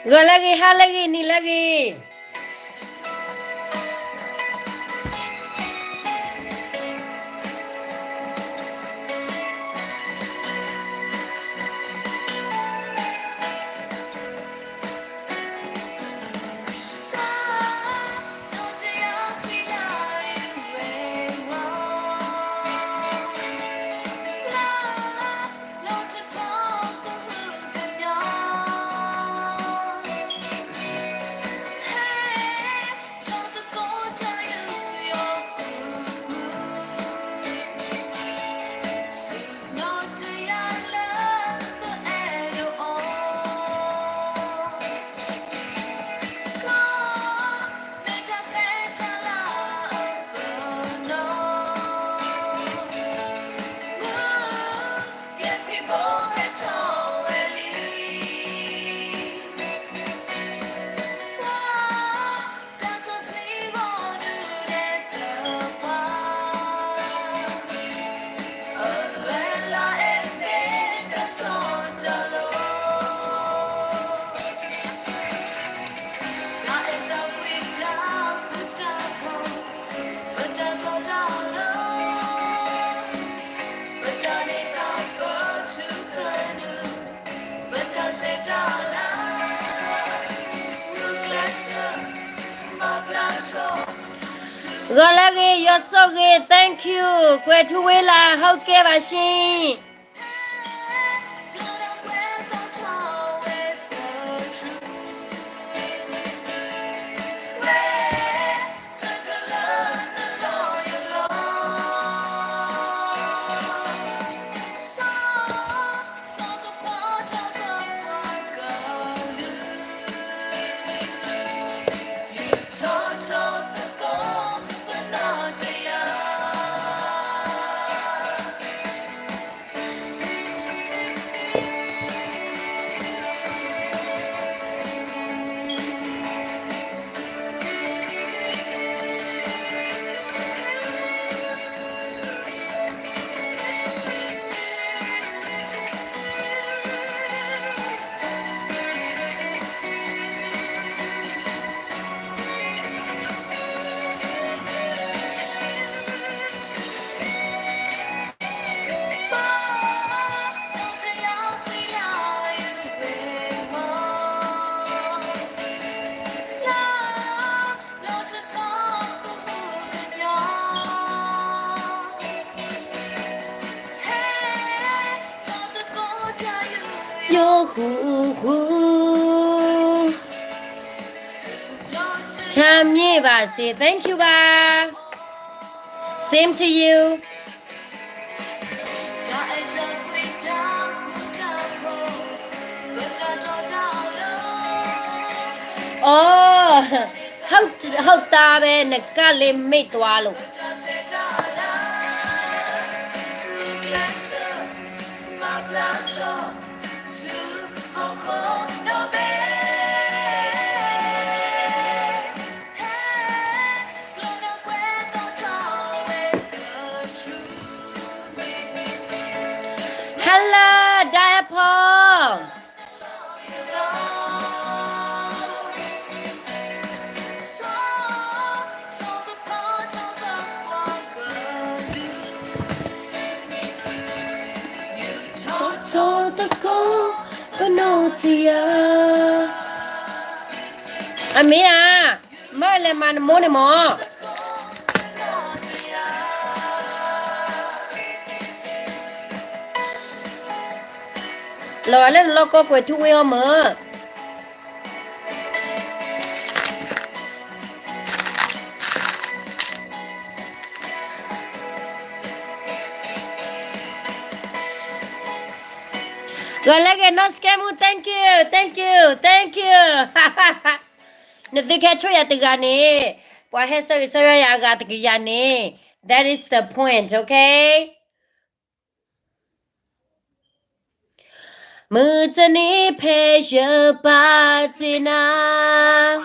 ဂီၤလၢအဂ့ၤ, ဟါလၢအဂ့ၤ, နံၤလၢအဂ့ၤ.ဂီၤလၢအဂ့ၤ, ယွၤဆိၣ်ဂ့ၤ, thank you, ကွဲၤထူဝ့လၢ်, ဟုတ်ကဲ့ပါရှင်. Yo hu hu. Thank you ပါ, say thank you ပါ. Same to you. အိ, ဟုတ်တာပဲ, နကလ့မ့ၢ်တွၤလိာ်. Hello, Diaphone. အမ့ၢ်ဧါ, မ့ၢ်လဲၤမၤနမိၢ်န့ၣ်မၢ်. လီၤဂာ်လၢနလီၢ်ကီၢ်ကွဲၤထူဝ့အီၤမၢ်. ဂီၤလၢအဂ့ၤ နီၢ်စကဲမူ, thank you, thank you, thank you. နသုခဲဆိၣ်ယၤတဂၤန့ၣ်, ပှၤဟဲဆၢဂ့ၤဆၢဝါယၤအဂၤတကယၤန့ၣ်, that is the point, okay? မုၢ်တနံၤဖဲယပာ်တ့ၢ်နၤ,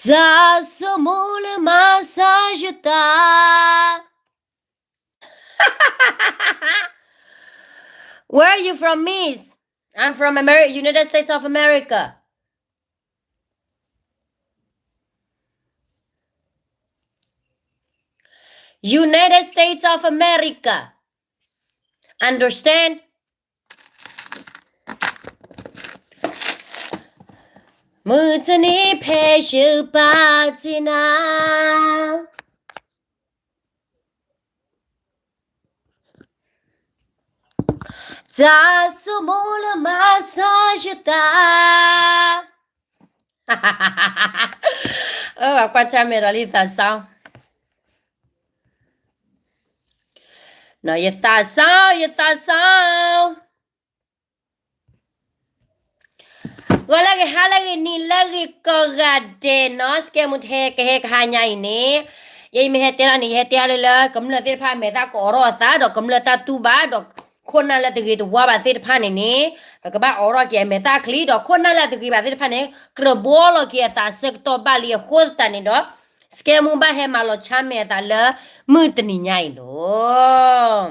တၢ်ဆိကမိၣ်လၢမၤစၢၤယသး. Where are you from, Miss? I'm from Amer- United States of America. United States of America. Understand? မုၢ်တနံၤဖဲယပာ်တ့ၢ်နၤ တၢ်ဆိကမိၣ်လၢမၤစၢၤယသး ကွၢ်ဆၢၣ်မဲာ်ဒီးလံသးစၢ် ယသးစၢ် ယသးစၢ် ဂီၤလၢအဂ့ၤ ဟါလၢအဂ့ၤနံၤလၢအဂ့ၤကိးဂၤဒဲးနီၤ စကဲမူထဲကဟဲကဟါညါအံၤန့ၣ် ယအံၤမ့ၢ်ဟဲတဲလီၤန့ၣ် ယဟဲတဲအီၤလၢလၢ ကမျၢၢ်သ့ၣ်တဖၣ်မဲာ်သၣ်ကအိးထီၣ်အသး ဒီးကမျၢၢ်တၢ်တူၢ်ဘၣ် ဒီးခိၣ်နၢ်လၢတဂ့ၤတဝါဘၣ်သ့ၣ်တဖၣ်န့ၣ်န့ၣ် ဒီးကဘၣ်အိးထီၣ်က့ၤအမဲာ်သၣ်အချံ ဒီးခိၣ်နၢ်လၢတဂ့ၤဘၣ်သ့ၣ်တဖၣ်န့ၣ် ကြၢးဘှီလီၤက့ၤအသးဆၢကတီၢ်ဘၣ်လံအဃိသတးန့ၣ်ဒီး စကဲမူဘၣ်ဟဲမၤလီၤဆၢ်မဲာ်အသးလၢ မုၢ်တနံၤညါအံၤလီၤ.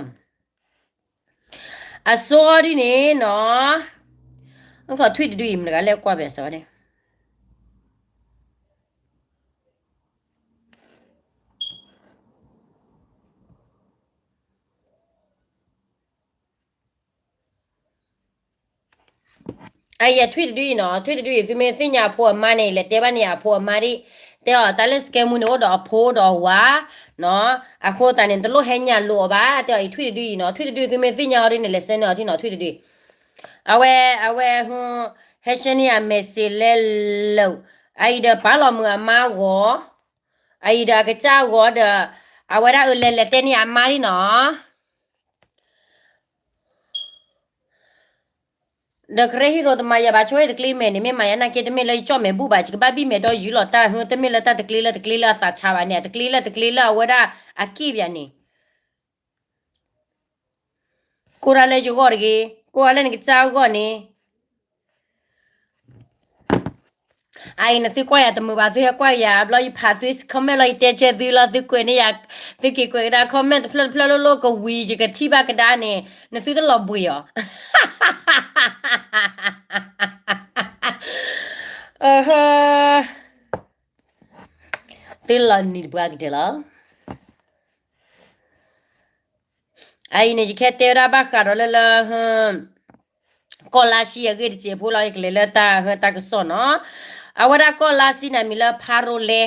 အစိဒ်န့ၣ်နီၤ, ထွံၣ်တဒုအံၤ မတဂၤလဲၣ်ကွၢ်ဘၣ်စီၤန့ၣ်, အအံၤထွံၣ်တဒုအံၤနီၤ, ထွံၣ်တဒုအံၤ သုမ့ၢ်သ့ၣ်ညါအဖိအမါန့ၣ် လဲၤတဲဘၣ်န့ၢ်အဖိအမါဒ်, တဲအီၤတၢ်လၢစကဲမူန့ၣ် အိၣ်ဒီးအဖိဒီးအဝၤနီၤ, အဃိသတးန့ၣ် တလိၣ်ဟဲညါလိာ်အီၤဘၣ်, တဲအီၤအံၤထွံၣ်တဒုအံၤနီၤ, ထွံၣ်တဒုသုမ့ၢ်သ့ၣ်ညါအီၤဒ်န့ၣ် လဲၤဆှၢန့ၢ်အီၤထံနီၤ ထွံၣ်တဒု, အဝဲ အဝဲ ဟဲဆှၢန့ၢ်အ message လဲၣ်လၢာ်, အအံၤဒီးပာ်လီၤမုာ်အမါဂီၤ, အအံၤဒီးအကစၢ်ဂီၤဒီး, အဝဲဒၣ်အၢလဲၤလဲၤတဲန့ၢ်အမါဒ်နီၤ ဒီးကရၢဟံၣ်ရိတမၤယၤဘၣ် ဆိၣ်ဂ့ၤတကျ့မဲာ်န့ၣ် မ့ၢ်မၤယၤနာ်က့ တမ့ၢ်လၢယကၠီၣ်မဲာ်ဘူၣ်ဘၣ် ယကဘၣ်ဘံၣ်မဲာ်ဒီးယုၢ်လီၤတၢ်ဟၢ တမ့ၢ်လၢတၢ်တကျ့လၢတကျ့လၢအသးဆါဘၣ်န့ၣ် တကျ့လၢတကျ့လၢအဝဲဒၣ်အက့ၣ်ပၠးန့ၣ်, ကိးတၢ်လၢယဂီၢ်တဂ့ၤ, ကိးတၢ်လၢနကစၢ်အဂီၢ်န့ၣ် အအံၤ နသုကွၢ်ယၤတမုာ်ဘၣ် သုဟဲကွၢ်ယၤဘျီ ယဖးသု comment လီၤ ယတဲဆၢသုလီၤ သုကွဲးန့ၢ်ယၤ, သုက့ၤကွဲးကဒါ comment တဖျၢၣ်တဖျၢၣ်လိၤလိၤကဝံၤ ယကထံၣ်ဘၣ်ကဒါန့ၣ် နသုတလီၤဘှံးအီၤ သုလီၤနံၤတပှၢ်ကတၢၢ်လီၤ. အအံၤန့ၣ် ယကဟဲတဲဝဲဒၣ်ဘၣ်ဃးဒီးလၢလၢ ကီၢ်လါဆံအဂ့ၢ်တစဲးဖိလီၤ ယကလဲၤလၢတၢ်ဟၢတၢ်ကစီၣ်နီၤ, အဝဲဒၣ်ကီၢ်လါဆံန့ၣ် အမံၤလၢဖးရိလဲ,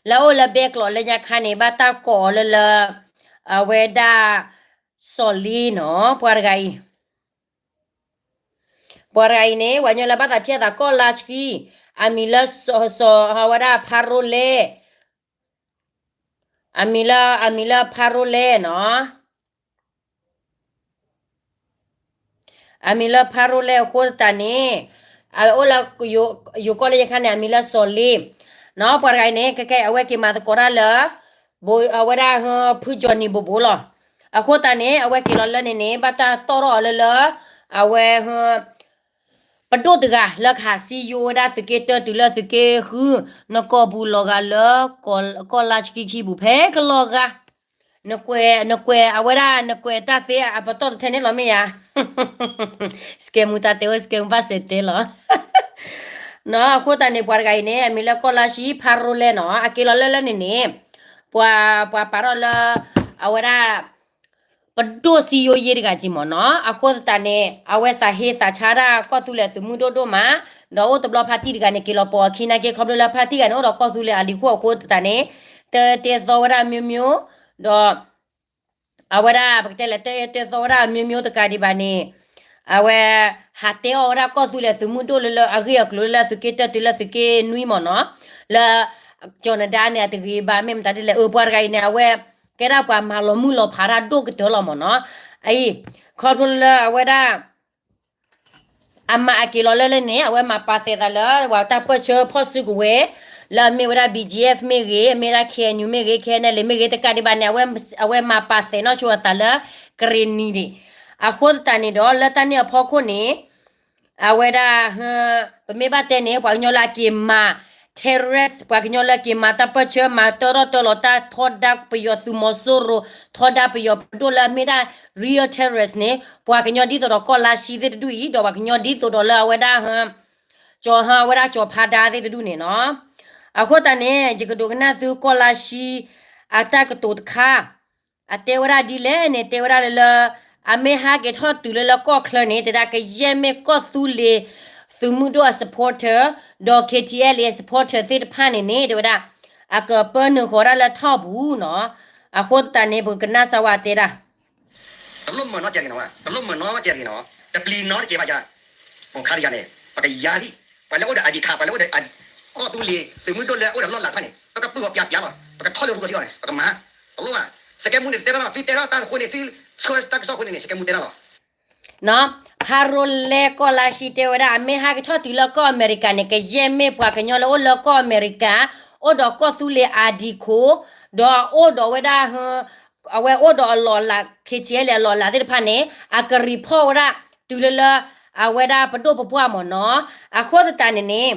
လၢအအိၣ်လၢဘဲကျိးလၢညါခါန့ၣ် ဘၣ်တၢ်ကိးအီၤလၢလၢ အဝဲဒၣ် စီၤလ့နီၤ ပှၤတဂၤအံၤ ပှၤတဂၤအံၤန့ၣ် ပှၤကညီလၢဘၣ်သးထံၣ်အသးကီၢ်လါဆံ, အမံၤလၢစီၤ စီၤ အဝဲဒၣ်ဖးရိလဲ, အမံၤလၢ အမံၤလၢဖးရိလဲနီၤ, အမံၤလၢဖးရိလဲအဃိသတးန့ၣ် အအိၣ်လၢ ယိၤကီၢ်လၢယခါန့ၣ် အမံၤလၢစီၤလ့ နီၤ, ပှၤတဂၤအံၤန့ၣ် ခဲကဲအဝဲက့ၤမၤသကိးတၢ်လၢ အဝဲဒၣ် ဖုကၠီၤနံၤဘိးဘိလီၤ. အဃိသတးန့ၣ် အဝဲက့ၤလီၤလၢန့ၣ်န့ၣ် ဘၣ်တၢ်တီၣ်ထီၣ်အီၤလၢလၢ အဝဲ ပဒိၣ်တဂၤလၢကဟးစံယိဝဲဒၣ်သုးက့တၢတုၤလၢသုးက့ဃု, နကိာ်ပူၤလီၤဂာ်လၢ ကီၢ်လါဆံခံပူၤဖဲကလီၤဂာ်, နကွဲး နကွဲးအဝဲဒၣ် နကွဲးတၢ်သ့အပတီၢ်တထဲန့ၣ်လီၤမ့ၢ်ဧါ, စကဲမူတၢ်တဲဝဲ စကဲမူဘၣ်စဲးတဲလီၤ. နီၤ အဃိသတးန့ၣ် ပှၤတဂၤအံၤန့ၣ် အမံၤလၢကီၢ်လါဆံဖးရိလဲနီၤ အက့ၤလီၤလၢလၢန့ၣ်န့ၣ် ပှၤ ပှၤပာ်ထီၣ်လၢ အဝဲဒၣ် ပဒိၣ်စံယိယ့တဂၤက့မ့ၢ်နီၤ, အဃိသတးန့ၣ် အဝဲသးဟ့သးဆါဒၣ်ကီၢ်သူလ့ၤသုးမုၢ်ဒိၣ်ဒိၣ်မး, ဒီးအိၣ်တဘျီဖါတံၢ်တဂၤန့ၣ် က့ၤလီၤပိာ်အခံနာ်က့ ခီဖျိလၢဖါတံၢ်တဂၤန့ၣ် အိၣ်ဒီးကီၢ်သူလ့ၤအလံၤခိၣ်အဃိသတးန့ၣ် တတဲသီဝဲဒၣ်မျိုးမျိုး, ဒီး အဝဲဒၣ် ပကတဲလဲၣ် တတဲသီဝဲဒၣ်မျိုးမျိုးတကးဒံးဘၣ်န့ၣ်, အဝဲ ဟးတဲအီၣ်ဝဲဒၣ်ကီၢ်သူလ့ၤသုးမုၢ်ဒိၣ်လၢလၢအဂ့ၢ်အကျိၤလၢလၢသုးက့တၢတုၤလၢသုးက့နွံမ့ၢ်နီၤ, လၢ ကၠီၤနဒါန့ၣ် အတဂ့ၤဘၣ် မ့ၢ်မတၤဒ်လဲၣ် အၢ ပှၤတဂၤအံၤန့ၣ် အဝဲ ကဲဒၣ်ပှၤမၤလီၤမုၢ်လီၤဖးတၢ်ဒိၣ်ကတၢၢ်လီၤမ့ၢ်နီၤ, အအံၤ ခီဖျိလၢအဝဲဒၣ် အမၤအက့ၤလီၤလၢလၢန့ၣ် အဝဲမၤပာ်သဲးသးလၢ ပှၤတၢ်ပၢၢ်ဆၢဖီၣ်စုကဝဲၤ, လၢအမ့ၢ်ဝဲဒၣ် ဘီၣ်ကၠံအ့ၣ်အ့ဖ် မ့ၢ်ဂ့ၤ, အမ့ၢ်ဒၣ် ခ့ၣ်အဲၣ်ယူၣ် မ့ၢ်ဂ့ၤ, ခ့ၣ်အဲၣ်အဲၣ်လ်အ့ မ့ၢ်ဂ့ၤ တကးဒံးဘၣ်န့ၣ် အဝဲမၤပာ်သဲးနီၣ်ဆိအသးလၢ ကရ့ၣ်နံၤဒံး, အဃိသတးန့ၣ်ဒီး လၢတၢ်န့ၣ်အဖီခိၣ်န့ၣ် အဝဲဒၣ် ပမ့ၢ်ဘၣ်တဲန့ၣ် ပှၤကညီလၢအက့ၤမၤ terrorist ပှၤကညီလၢက့ၤမၤတၢ်ပၢၢ်ဆၢ မၤတၢထီၣ်တၢလီၤတၢ် ထီဒါပယီၤသုးမီၤစိရိၤ ထီဒါပယီၤပဒိၣ်လၢအမ့ၢ်ဒၣ် real terrorist န့ၣ် ပှၤကညီဒ်သိးဒီးကီၢ်လါၡံသ့ၣ်တဒူၣ်အံၤ ဒီးပှၤကညီဒ်သိးဒီးလၢအဝဲဒၣ် ကၠီၤဟၢ အဝဲဒၣ်ကၠီၤဖါဒါသ့ၣ်တဒူၣ်န့ၣ်နီၤ. အဃိသတးန့ၣ် ယကဒိးကနၣ်သုကီၢ်လါၡံ အတၢ်ကတိၤတခါ အတဲဝဲဒၣ်ဒ်လဲၣ်န့ၣ် တဲဝဲဒၣ်လၢလၢ အမ့ၢ်ဟးက့ၤထီၣ်တုၤလၢလၢကီၢ်ချၢန့ၣ် တဲဒၣ်ကယဲၢ်မ့ၢ်ကီၢ်သူလ့ၤသုးမုၢ်ဒိၣ်အ supporter ဒီး K T L A အ supporter သ့ၣ်တဖၣ်န့ၣ်န့ၣ် တဲဝဲဒၣ် အကပၢနုာ်ဃီၤဒၣ်လၢထီၣ်ပူၤနီၤ. အဃိသတးန့ၣ် ပကကနၣ်စၢ်ဝဲတဲဒၣ် တလိၣ်မၤနီၣ်ကဲက့ၤနီၤ, တလိၣ်မၤနီၣ်ကဲက့ၤနီၤ, တပျံၤနီတကဲဘၣ်ယၤ, ပိာ်ခါတယၤန့ၣ် ပကယၤဒံး, ပှၤလၢအိၣ်ဒီး I D card ပှၤလၢအိၣ်ဒီး ကီၢ်သူလ့ၤသုးမုၢ်ဒိၣ်လၢအအိၣ်ဒီးလီၢ်လၤတဖၣ်န့ၣ် ပကပုၢ်အီၤပၠးပၠးလီၤ, ပကထီၣ်လၢရူၢ်ကီၢ်ထံအီၤန့ၣ် ပကမၤ, တလိၣ်ဘၣ်, စကဲမူန့ၣ် တတဲဘၣ်လီၤ, သုတဲထီၣ်တၢ်တဃိန့ၣ် သုဆှၢတၢ်ကစီၣ်ဃိန့ၣ်န့ၣ် စကဲမူတဲထီၣ်လီၤ. ဖးရိလဲကီၢ်လါၡံတဲဝဲဒၣ် အမ့ၢ်ဟးက့ၤထီၣ်တုၤလၢကီၢ်အမဲရကၤန့ၣ် ကယဲၢ်မ့ၢ်ပှၤကညီလၢအိၣ်လၢကီၢ်အမဲရကၤ အိၣ်ဒီးကီၢ်သူလ့ၤ I D code ဒီးအိၣ်ဒီးဝဲဒၣ် အဝဲအိၣ်ဒီးအလီၢ်အလၤ K T L A အလီၢ်အလၤသ့ၣ်တဖၣ်န့ၣ် အက report ဝဲဒၣ် တုၤလၢလၢ အဝဲဒၣ်ပဒိၣ်ပပှၢ်မ့ၢ်နီၤ. အဃိသတးန့ၣ်န့ၣ်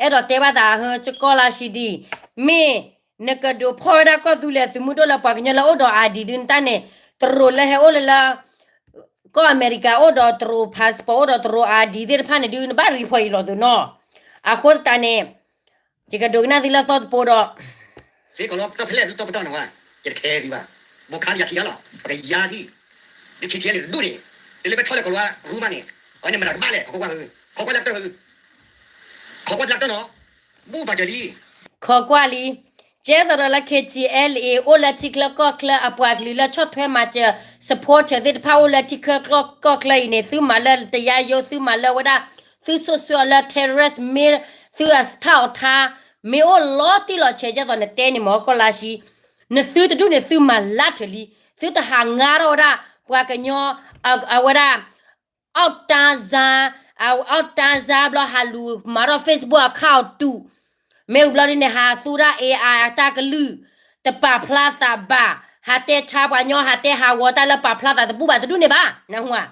အဲၣ်ဒိးတဲဘၣ်သး ဟၢ ကီၢ်လါၡံဒံး, မ့ၢ်နကဒိးဖီၣ်ဝဲဒၣ်ကီၢ်သူလ့ၤသုးမုၢ်ဒိၣ်လၢပှၤကညီလၢအိၣ်ဒီး I D ဒုးနတၢ်န့ၣ် တရူးလၢဟဲအိၣ်လၢလၢ ကီၢ်အမဲရကၤအိၣ်ဒီးတရူး passport အိၣ်ဒီးတရူး I D သ့ၣ်တဖၣ်န့ၣ်ဒုး နဘၣ် report အံၤလီၤသုနီၤ. အဃိသတးန့ၣ် ယကဒိးကနၣ်သုလၢသီတပိဒီး သ့ကီးလီၤတၢ်ဖဲလဲၣ်တပတီၢ်နီၤဝဲ, ယတခဲသုဘၣ်, ဘိခါယၤခံဂၤလီၤ ပကယၤထံၣ်, ဒုးခံထံလံတဒူၣ်န့ၣ်, တလၢပထီၣ်လဲၤကီးလီၤရူမးန့ၣ်, အန့ၣ်မတၤကဘၣ်လဲၣ် ခိးကွၢ်, ခိးကွၢ်လၢတၢ်, ခိးကွၢ်လၢတၢ်နီၤ, ဘူၣ်ပာ်စၢၤလံ, ခိးကွၢ်လံ, ကဲသိးဒီးလၢ K T L A အိၣ်လၢထံချၢကီၢ်ချၢအပှၤကလုာ်လၢဆီၣ်ထွဲမၤစၢၤ supporter သ့ၣ်တဖၣ်အိၣ်လၢထံချၢကီၢ်ချၢအံၤန့ၣ် သုမၤလၢတယါယိ သုမၤလၢဝဲဒၣ် သုစိာ်ဆှၢအီၤလၢ terrorist မ့ၢ် သုအထးအီၤထါ မ့ၢ်အိၣ်လီၤတံၢ်လီၤဆဲး ကဲသိးနတဲန့ၣ်မ့ၢ်ကီၢ်လါၡံ, နသုတဒူၣ်န့ၣ် သုမၤလၢထၢၣ်လံ, သုတဟးငါထီၣ်ဝဲဒၣ် ပှၤကညီ အဝဲဒၣ် အီၣ်တၢ်စါ, အီၣ်တၢ်စါဘျီဟးလူၤမၤထီၣ် Facebook အခါအီၤတူာ်, မ့ၢ်ဝံၤဘျီဒ်န့ၣ် ဟးသူဒၣ် A I အတၢ်ကလုၢ်, တပာ်ဖျါသးဘၣ်, ဟးတဲဆါပှၤညီ ဟးတဲဟးဂီၤတၢ်လၢပာ်ဖျါသးတဘူၣ်ဘၣ်တဒူၣ်န့ၣ်ဘၣ်, နၢ်ဟူဧါ,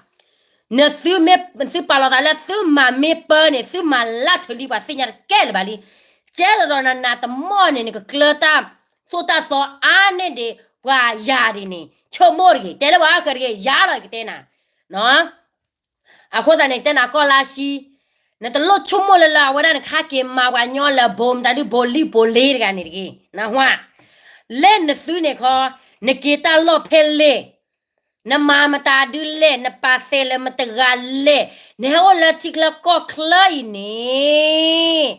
နသုမ့ၢ်သုပာ်လီၤသးလၢသုမၤမ့ၢ်ပၢန့ၣ် သုမၤလၢထၢၣ်လံ ပှၤသ့ၣ်ညါတကဲလၢၤဘၣ်လံ, ကဲဒီးနနးတမီၢ်န့ၣ် နကကျၢတၢ်သိၣ်တၢ်သီအါန့ၢ်ဒံး ပှၤယၤဒ်န့ၣ် ဆိကမိၣ်တဂ့ၤ, တဲလၢပှၤအါဃၢၤတဂ့ၤ ယၤလီၤ ယကတဲနၤ အဃိသတးန့ၣ် တဲနၤကီၢ်လါၡံ, နတလိၣ်ဆိကမိၣ်လၢလၢအဝဲဒၣ်နကဟဲက့ၤမၤပှၤညီလၢ ဘိမတၤဒု ဘိလံၣ်ဘိလ့တဂၤန့ၣ်တဂ့ၤ, နၢ်ဟူဧါ, လၢနသုန့ၣ်ခီ, နက့ၤတၢ်လီၢ်ဖဲလဲၣ်, နမၤမတၤဒုလဲၣ်, နပာ်သဲးလၢမတဂၤလဲၣ်, နဟဲအိၣ်လၢထံချၢကီၢ်ချၢအံၤန့ၣ်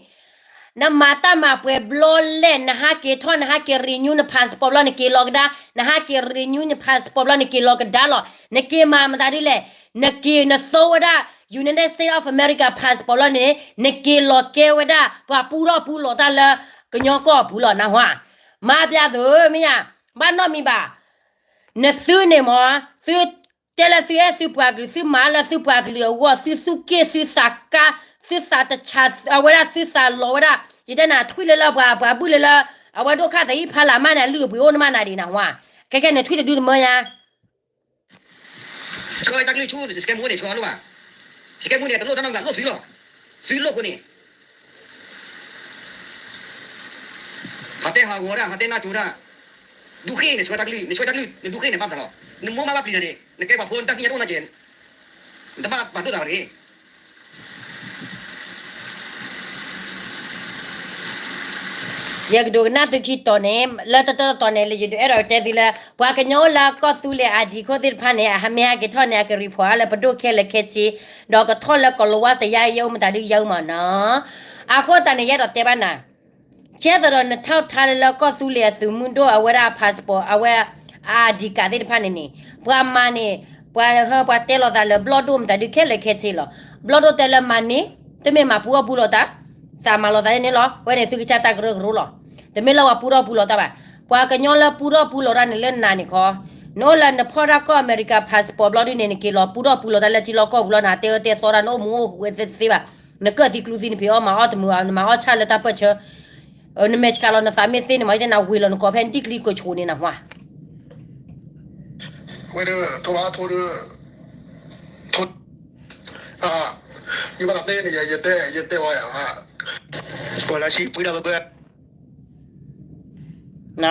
နမၤတၢ်မၤပှဲၤဘျီလဲၣ်, နဟးက့ၤထီၣ် နဟးက့ၤ renew န passport ဘျီ နက့ၤလီၤကဒါ, နဟးက့ၤ renew န passport ဘျီ နက့ၤလီၤကဒါလီၤ, နက့ၤမၤမတၤဒုလဲၣ်, နက့ၤ နသိဝဲဒၣ် United States of America passport ဘျီန့ၣ် နက့ၤလီၤကဲဝဲဒၣ် ပှၤပူထီၣ်ပူလီၤတၢ်လၢ ကညီကီၢ်ပူၤလီၤ နၢ်ဟူဧါ, မၤပျးသုမ့ၢ်ယါ, ဘၣ်နီတမံၤဘၣ် နသုန့ၣ်မ့ၢ်, သုတဲလၢသုအဲၣ်သုပှၤကလုာ် သုမၤလၢသုပှၤကလုာ်အဂီၢ် သုသူၣ်က့ၣ်သုသးကါ, သုသးတဆး, အဝဲဒၣ်သုသးလီၤဝဲဒၣ်, ယတဲနၤထွံၣ်လၢလၢပှၤ ပှၤဘုၣ်လၢလၢ, အဝဲဒိၣ်ခါသးဟံၣ်ဖးလၢ်မးန့ၣ် အလုၢ်အပှ့ၤအိၣ်နမးနၤဒံးနၢ်ဟူဧါ, ခဲကဲန့ၣ်ထွံၣ်တဒုတမၢယါ ဆှၢတၢ်ကလုၢ်ဆူ စကဲမူန့ၣ် ဆှၢအီၤလၢၤဘၣ်, စကဲမူန့ၣ် တလိၣ်တၢ်နီတမံၤဘၣ် လိၣ်သုလီၤ, သုလိၣ်ဃိန့ၣ် ဟးတဲဟးဂီၤတၢ် ဟးတဲနၢ်ကၠိတၢ်, ဒုးဃ့န့ၣ် ဆှၢတၢ်ကလုၢ် နဆှၢတၢ်ကလုၢ် နဒုးဃ့န့ၣ်ဘၣ်ပတၢ်လီၤ, နမိၢ်မးဘၣ်ပျံၤတၢ်န့ၣ် နကဲပှၤဖိနတၢ်သ့ၣ်ညါတအိၣ်နီတကဲး, နတဘၣ်ပာ်ဒိၣ်သးဘၣ်တဂ့ၤ ယကဒိကနၣ်သုခံတီၤန့ၣ် လၢတၢတတီၤန့ၣ် လၢယဒုးအဲၣ်ဒိးတဲသုလၢ ပှၤကညီအိၣ်လၢကီၢ်သူလ့ၤ ID ခိၣ်သ့ၣ်တဖၣ်န့ၣ် အမ့ၢ်ဟဲက့ၤထီၣ်န့ၣ် အက report လၢပဒိၣ်ခဲလၢာ်ခဲဆ့ ဒီးကထီၣ်လၢကီၤလၤဝါတယါယဲမတၤဒုးယဲမ့ၢ်နီၤ, အဃိသတးန့ၣ် ယအဲၣ်ဒိးတဲဘၣ်နၤ ကဲသိးဒီးနထီၣ်ထါလၢလၢကီၢ်သူလ့ၤအသုးမုၢ်ဒိၣ်အဝဲဒၣ် passport အဝဲ ID card သ့ၣ်တဖၣ်န့ၣ်န့ၣ် ပှၤမၤန့ၣ် ပှၤဟၢ ပှၤတဲလီၤသးလၢဘျီၣ်ဒိၣ်မတၤဒုးခဲလၢာ်ခဲဆ့လီၤ. ဘျီၣ်ဒိၣ်တဲလၢမၤန့ၣ် တမ့ၢ်မၤပူထီၣ်ပူလီၤတၢ်, သးမၤလီၤသးန့ၣ်လီၤ. ဝဲန့ၣ်သုကစၢ်တၢ်ကရၢကရိလီၤ. တမ့ၢ်လၢပှၤပူထီၣ်ပူလီၤတၢ်ဘၣ်. ပှၤကညီလၢပူထီၣ်ပူလီၤတၢ်န့ၣ်လၢနၤန့ၣ်ခီ, နအိၣ်လၢနဖီၣ်တၢ်ကီၢ်အမဲရကၤ passport ဘျီဒုးန့ၣ် နက့ၤလီၤပူထီၣ်ပူလီၤတၢ်လၢထံလီၢ်ကီၢ်ပူၤလီၤ နတဲအၢတဲသီတၢ် နအိၣ်မူအိၣ်ဃူဝဲသ့သ့ဘၣ်. နကၢၣ်သံကျူသံ နဖံးအီၣ်မၤအီၣ်တမုာ် နမၤအီၣ်ဆၣ်လၢတၢ်ပၢၢ်ဆၢ နမဲာ်ဆှးလီၤ နသးမ့ၢ်သ့န့ၣ်မး ယတဲနၤဝ့ၤလီၤ နကိးဖဲနတံၢ်ကျံကိးဆိးန့ၣ်နဟါ. ဝဲဒၣ် ထိၣ်ဘၣ်ထိၣ်ဒၣ် ထိၣ် ယဘၣ်သးတဲန့ၣ် ယတဲ ယတဲဝဲယၤ ကီၢ်လါဆံပှံထီၣ်ဘၢဘၢ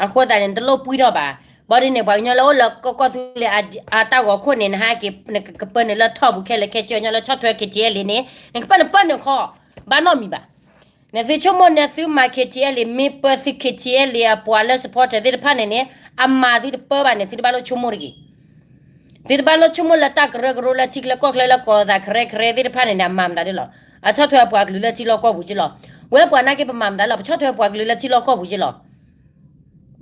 အဃိသတးန့ၣ် နတလိၣ်ပှံထီၣ်ဘၣ်. ဘၣ်ဒ်န့ၣ် ပှၤကညီလၢအိၣ်လၢကီၢ်သူလ့ၤအတၢ်ဂီၤခိၣ်န့ၣ် နဟဲက့ၤ နကပၢနုာ်လၢထီၣ်ပူၤခဲလၢာ်ခဲဆ့ ကညီလၢဆီၣ်ထွဲ K T L A န့ၣ် နကပၢနုာ်ပၢနုာ်ခီ ဘၣ်နီတမံၤဘၣ်. နသုဆိကမိၣ်န့ၣ် သုမၤ K T L A မ့ၢ်ပၢသု K T L A အပှၤလၢ supporter သ့ၣ်တဖၣ်န့ၣ်န့ၣ် အမၤသုတပၢဘၣ်န့ၣ် သုတဘၣ်လိၣ်ဆိကမိၣ်တဂ့ၤ. သုတဘၣ်လိၣ်ဆိကမိၣ်လၢတၢ်ကရၢကရိလၢထံချၢကီၢ်ချၢလၢကီၢ်သး ကရဲကရဲသ့ၣ်တဖၣ်န့ၣ်န့ၣ် အမၤမတၤဒ်လဲၣ်. အဆီၣ်ထွဲအပှၤကလုာ်လၢထံလီၢ်ကီၢ်ပူၤက့လီၤ. ဝဲပှၤနာ်က့ပမၤမတၤဒ်လဲၣ်, ပဆီၣ်ထွဲပှၤကလုာ်လၢထံလီၢ်ကီၢ်ပူၤက့လီၤ.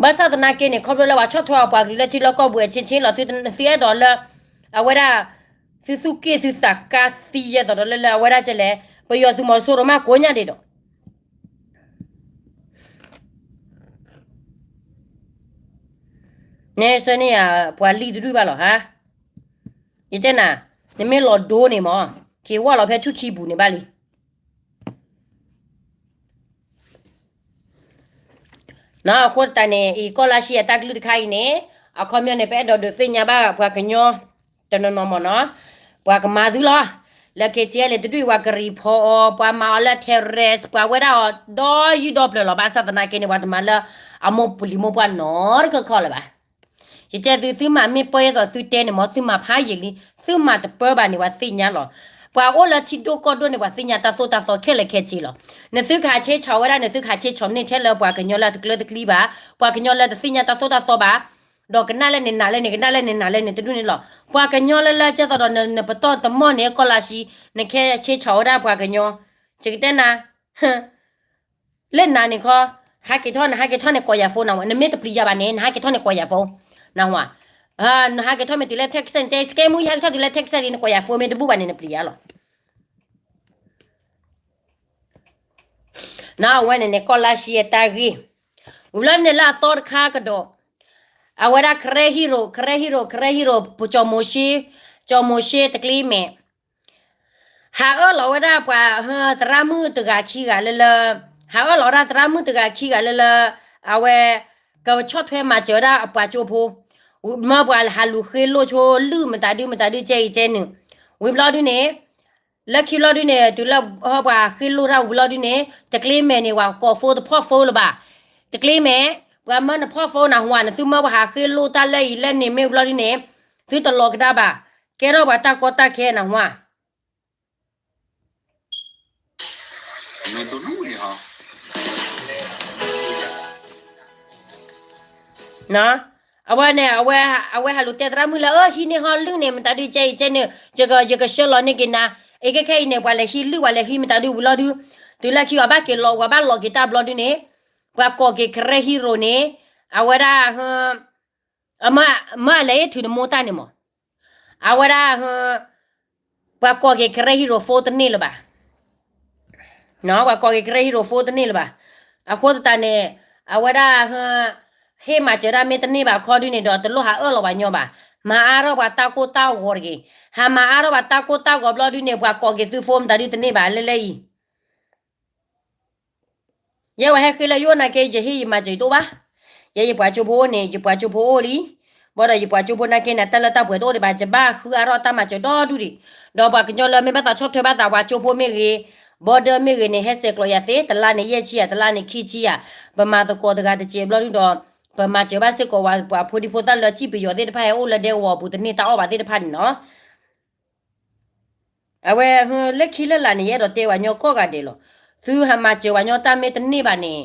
ဘၣ်ဆၣ်သနာ်က့န့ၣ် ခီဖျိလၢပှၤဆီၣ်ထွဲအပှၤကလုာ်လၢထံလီၢ်ကီၢ်ပူၤအဆ့ဆ့လီၤ. သုအဲၣ်ဒိးလၢ အဝဲဒၣ် သုသူၣ်က့ၣ်သုသးကါသံယဲၢ်သိးဒီးလၢလၢအဝဲဒၣ်ကလဲၣ်, ပယီၤသုးမီၤစိရိၤမးကိးညါဒံးဒီး နဲဆၢန့ၢ်ယၤပှၤလံၢ်တဒူၣ်ဘၣ်လီၤဟါ. ယတဲနၤ, နမ့ၢ်လီၤဒိန့ၣ်မး, က့ၤဝၢ်လီၤဖဲထူၣ်ခံပူၤန့ၣ်ဘၣ်လံ. အဃိသတးန့ၣ် အံၤကီၢ်လါဆံအတၢ်ကလုၢ်တခါအံၤန့ၣ် အခီပညီန့ၣ် ပအဲၣ်ဒိးဒုးသ့ၣ်ညါဘၣ်ပှၤကညီ တနီၤနီၤမ့ၢ်နီၤ, ပှၤကမၤသုလီၤ. လၢ K T L A တဒူၣ်အံၤ ပှၤကရံၣ်ဖီအီၤ, ပှၤမၤအီၤလၢ terrorist, ပှၤဝဲဒၣ်အီၤဒီယုၢ်ဒီပျၢၤလီၤ. ဘၣ်ဆၣ်သနာ်က့န့ၣ် ပှၤတမၤလၢအမိၢ်ပူၤလံၤမိၢ်ပှၢ်နီတခီၣ်လၢၤဘၣ်. ယတဲသု သုမၤမ့ၢ်ပၢယဲသိးသုတဲန့ၣ်မ့ၢ် သုမၤဖးယံာ်လံ, သုမၤတပၢဘၣ်န့ၣ် ပှၤသ့ၣ်ညါလီၤ. ပှၤအိၣ်လၢထံဒိၣ်ကီၢ်ဒိၣ်န့ၣ် ပှၤသ့ၣ်ညါတၢ်သိၣ်တၢ်သီခဲလၢာ်ခဲဆ့လီၤ. နသုကဟးဆ့ဆီၣ်ဝဲဒၣ် နသုကဟးဆ့ဆီၣ်န့ၢ်ထဲလၢပှၤကညီလၢတကျၢတကျံဘၣ်, ပှၤကညီလၢတသ့ၣ်ညါတၢ်သိၣ်တၢ်သီဘၣ်, ဒီးကနၣ်လၢန့ၣ်နၤလၢန့ၣ် ကနၣ်လၢန့ၣ်နၤလၢန့ၣ် တဒူၣ်န့ၣ်လီၤ. ပှၤကညီလၢလၢကဲသိးဒီးနပတီၢ်တမီၢ်န့ၣ် ကီၢ်လါဆံ နကဟဲဆ့ဆီၣ်ဝဲဒၣ်ပှၤကညီ, ယကတဲနၤ လၢနၤန့ၣ်ခီ, ဟးက့ၤထီၣ် နဟးက့ၤထီၣ်န့ၣ်ကိးယၤဖိနၤဝဲ, နမ့ၢ်တပျံၤယၤဘၣ်န့ၣ် နဟးက့ၤထီၣ်န့ၣ်ကိးယၤဖိ, နဝဲ, နဟးက့ၤထီၣ်မ့ၢ်တုၤလၢ Texas တဲ စကဲမူ ယဟဲက့ၤထီၣ်တုၤလၢ Texas န့ၣ် နကိးယၤဖိမ့ၢ်တဘူၣ်ဘၣ်န့ၣ် နပျံၤယၤလီၤ. နဝဲန့ၣ်န့ၣ် ကီၢ်လါဆံအတၢ်ဂ့ၢ်, ဝံၤလီၤန့ၣ်လၢအသီတခါကဒီး, အဝဲဒၣ် ကရဲ hero, ကရဲ hero, ကရဲ hero, ပကၠီၤမိၤၡ့, ကၠီၤမိၤၡ့တကျ့မဲာ် ဟးအၢၣ်လီၤဝဲဒၣ်ပှၤ သရၣ်မုၣ်တဂၤခံဂၤလၢလၢ, ဟးအၢၣ်လီၤဝဲဒၣ်သရၣ်မုၣ်တဂၤခံဂၤလၢလၢ, အဝဲ ကဆီၣ်ထွဲမၤစၢၤဝဲဒၣ်အပှၤကၠိဖိ, မၢပှၤဟးလူၤဃ့လိၢ်ဆိလုၢ်မတၤဒုမတၤဒုကဲအံၤကဲနုာ်, ဝံၤဘျီဒုန့ၣ်, လၢခံဘျီဒုန့ၣ် တုၤလၢပှၤဟးဃ့လိၢ်တၢ်ဝံၤဘျီဒုန့ၣ် တကျ့မဲာ်န့ၣ် ပှၤကိးဖိတဖီၣ်ဖိလၢၤဘၣ်, တကျ့မဲာ်, ပှၤမၢနဖီၣ်ဖိနဟါ, နသုမၢပှၤဟးဃ့လိၢ်တၢ်လၢအံၤလၢန့ၣ်မ့ၢ်ဘျီဒုန့ၣ်, သုတလီၤကဒါဘၣ်, ကဲထီၣ်ပှၤတၢ်ကီတၢ်ခဲနဟါ အဝဲန့ၣ် အဝဲဟးလူၤတဲသရၣ်မုၣ်လၢ အၢ ဟံးန့ၢ်ဟီလုၢ်န့ၣ် မတၤဒုကဲအံၤကဲနုာ်, ယကဆှၢလီၤန့ၢ်က့ၤနၤ, အခဲခဲအံၤန့ၣ် ပှၤလဲၤဟံးလုၢ် ပှၤလဲၤဟံးမတၤဒုဝံၤလီၤဒု, တုၤလၢခံအီၤဘၣ်က့ၤလီၤ ပှၤဘၣ်လီၤက့ၤတၢ်ဘျီဒုန့ၣ်, ပှၤကိးက့ၤ ကရဲ hero န့ၣ်, အဝဲဒၣ် မၢအလဲၤအ့ၣ်ထုးနမိၢ်တၢ်န့ၣ်မး, အဝဲဒၣ် ပှၤကိးက့ၤ ကရဲ hero phone တန့ၢ်လၢၤဘၣ်, ပှၤကိးက့ၤ ကရဲ hero phone တန့ၢ်လၢၤဘၣ်, အဃိသတးန့ၣ် အဝဲဒၣ် ဟ့ၣ်မၤစၢၤဒၣ်မ့ၢ်တန့ၢ်ဘၣ်ခီဒုန့ၣ်ဒီး တလိၣ်ဟးအၢၣ်လီၤပှၤညီဘၣ်, မၤအါထီၣ်ပှၤတၢ်ကိၢ်တၢ်ဂီၤတဂ့ၤ, ဟးမၤအါထီၣ်ပှၤတၢ်ကိၢ်တၢ်ဂီၤဘျီဒုန့ၣ် ပှၤကိးက့ၤသု phone မတၤဒုတန့ၢ်ဘၣ်လၢလၢအံၤ ယဲဝဲဟဲဃ့လၢယအိၣ်နာ်က့ ယဟ့ၣ်ယမၤစၢၤယတအိၣ်ဘၣ်, ယဲယပှၤကၠိဖိအိၣ်န့ၣ် ယပှၤကၠိဖိအိၣ်လံ, ဘၣ်ဒီးယပှၤကၠိဖိနာ်က့န့ၣ် တၢ်လၢတၢ်ပှဲၤတအိၣ်ဒံးဘၣ်, ယဘၣ်ဃုအါထီၣ်တၢ်မၤစၢၤဒီဒူၣ်ဒံး, ဒီးပှၤကညီလၢမ့ၢ်ဘၣ်သးဆီၣ်ထွဲဘၣ်သးပှၤကၠိဖိမ့ၢ်ဂ့ၤ, border မ့ၢ်ဂ့ၤန့ၣ် ဟဲဆဲးကျိးယၤသ့, တလါန့ၣ်ယဲၢ်ဆံယၤ, တလါန့ၣ်ခံဆံယၤ, ပမၤသကိးတဂၤတစဲးဘျီဒုဒီး, ပမၤစၢၤဘၣ်စ့ၢ်ကီးပှၤဖိဒံဖိသၣ်လၢစံၣ်ပယီၤသ့ၣ်တဖၣ်ဟဲအိၣ်လၢဒဲကဝီၤပူၤတန့ၢ်တၢ်အီၣ်ဘၣ်သ့ၣ်တဖၣ်န့ၣ်နီၤ အဝဲ လၢခံလၢလာ်န့ၣ် ယအဲၣ်ဒိးတဲပှၤညီကိးဂၤဒဲးလီၤ. သုဟးမၤစၢၤပှၤညီတၢ်မ့ၢ်တန့ၢ်ဘၣ်န့ၣ်,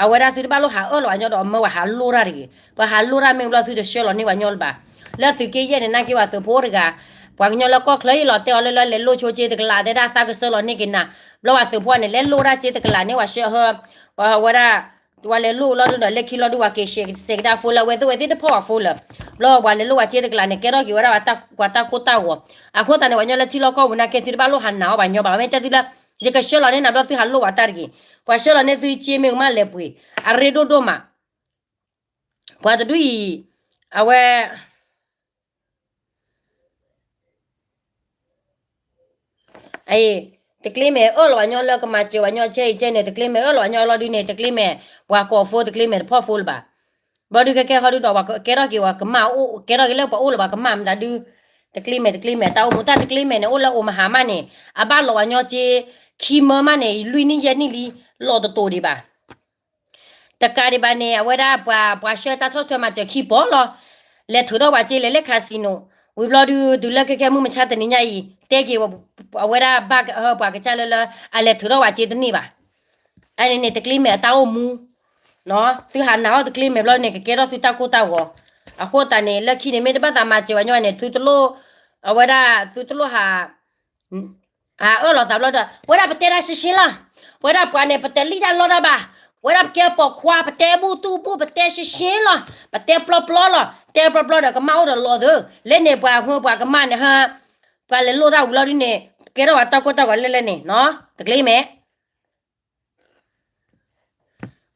အဝဲဒၣ်သုတဘၣ်လိၣ်ဟးအၢၣ်လီၤပှၤညီဒီးမၢပှၤဟးလိၣ်တၢ်တဂ့ၤ. ပှၤဟးလိၣ်တၢ်မ့ၢ်ဘျီသုတဆှၢလီၤန့ၢ်ပှၤညီလၢၤဘၣ်. လၢသုးက့ယဲၢ်န့ၣ် နာ်က့ပှၤသုးဖိအိၣ်တဂၤ, ပှၤကညီလၢကီၢ်ချၢအံၤလီၤတဲအီၤလၢလၢလဲၤလိၣ်ဆိစ့တကလးတဲဒၣ်သးကဆှၢလီၤန့ၢ်က့ၤနၤ. ဘျီပှၤသုးဖိန့ၣ် လဲၤလိၣ်ဒၣ်စ့တကလးန့ၣ် ပှၤဆှၢဟၢ, ပှၤဝဲဒၣ် ပှၤလဲၤလိၣ်လီၤဒုဒီး လၢခံလီၤဒု ပှၤက့ၤစဲးကဒါဖိလၢအဝဲသ့ၣ်ဝဲသ့ၣ်တဖီၣ်ပှၤဖိလၢာ်. ဘျီပှၤလဲၤလိၣ်ပှၤစ့တကလးန့ၣ် ကဲထီၣ်က့ၤဝဲဒၣ်ပှၤတၢ်ကိၢ်တၢ်ဂီၤ. အဃိသတးန့ၣ် ပှၤညီလၢထံလီၢ်ကီၢ်ပူၤနာ်က့ သုတဘၣ်လိၣ်ဟးနာ်အီၤပှၤညီဘၣ်. မ့ၢ်တဲသုလၢ ယကဆှၢလီၤန့ၢ်နၤဘျီသုဟးလိၣ်ပှၤတၢ်တဂ့ၤ. ပှၤဆှၢလီၤန့ၢ်သုစ့မ့ၢ်ကမၣ်လဲၤပှ့ၤ, အရ့ဒိၣ်ဒိၣ်မး. ပှၤတဒူၣ်အံၤ, အဝဲ တကျ့မဲာ်အၢၣ်လီၤပှၤညီလၢကမၤစၢၤပှၤညီကဲအံၤကဲန့ၣ် တကျ့မဲာ်အၢၣ်လီၤပှၤညီလီၤဒုန့ၣ် တကျ့မဲာ် ပှၤကိးဖိတကျ့မဲာ်တဖီၣ်ဖိလၢၤဘၣ်. ဘျီဒုကဲကဲဟီဒုဒီး ပှၤကဲထီၣ်က့ၤပှၤကမၣ်အိၣ် ကဲထီၣ်က့ၤလၢပှၤအိၣ်လၢၤပှၤကမၣ်မတၤဒု တကျ့မဲာ်တကျ့မဲာ် တၢ်အိၣ်မူတၢ်တကျ့မဲာ်န့ၣ် အိၣ်လၢအိၣ်မဟါမးန့ၣ် အဘၣ်လီၤပှၤညီက့ ခံမၢမးန့ၣ် လွံၢ်နံၣ်ယဲၢ်နံၣ်လံ. လီၢ်တတိာ်ဒံးဘၣ်. တကးဒံးဘၣ်န့ၣ် အဝဲဒၣ်ပှၤ ပှၤဆှၢတၢ်ထီၣ်ထွဲမၤစၢၤခံပီၢ်လီၤ. လဲၤထုးထီၣ်ပှၤစ့လဲၤလၢ casino ဝံၤဘျီဒုး တုၤလၢခဲခဲမုၢ်မဆါတနံၤညါအံၤ တဲက့ၤ အဝဲဒၣ်ဘၣ် ပှၤကစၢ်လၢလၢ အလဲၤထုးထီၣ်ပှၤစ့တန့ၢ်ဘၣ်. အန့ၣ်န့ၣ် တကျ့မဲာ်အတၢ်အိၣ်မူ သုဟးနာ်အီၤတကျ့မဲာ်ဘျီန့ၣ် ကကဲထီၣ်သုတၢ်ကိၢ်တၢ်ဂီၤ. အဃိသတးန့ၣ် လၢခံန့ၣ် မ့ၢ်တဘၣ်သးမၤစၢၤဝဲညီန့ၣ် သုတလိၣ် အဝဲဒၣ်သုတလိၣ်ဟး ဟးအၢၣ်လီၤသးဘျီဒီး ဝဲဒၣ်ပတဲတၢ်ရှဲရှဲလီၤ. ဝဲဒၣ်ပှၤန့ၣ် ပတလံၣ်တၢ်လီတၢ်ဘၣ်. ဝဲဒၣ်ပကဲပိာ်ခွါ ပတဲဘူၣ်တူၢ်ဘူၣ် ပတဲရှဲရှဲလီၤ. ပတဲပျီပျီလီၤ. တဲပျီပျီဒီး ကမၣ်အိၣ်ဒီးလီၤသၢ. လၢန့ၣ်ပှၤဟၢ ပှၤကမၣ်န့ၣ်ဟၢ ပှၤလဲၤလိၣ်တၢ်ဝံၤလီၤဒ်န့ၣ် ကဲထီၣ်ပှၤတၢ်ကိၢ်တၢ်ဂီၤလၢလၢန့ၣ်နီၤ တကျ့မဲာ်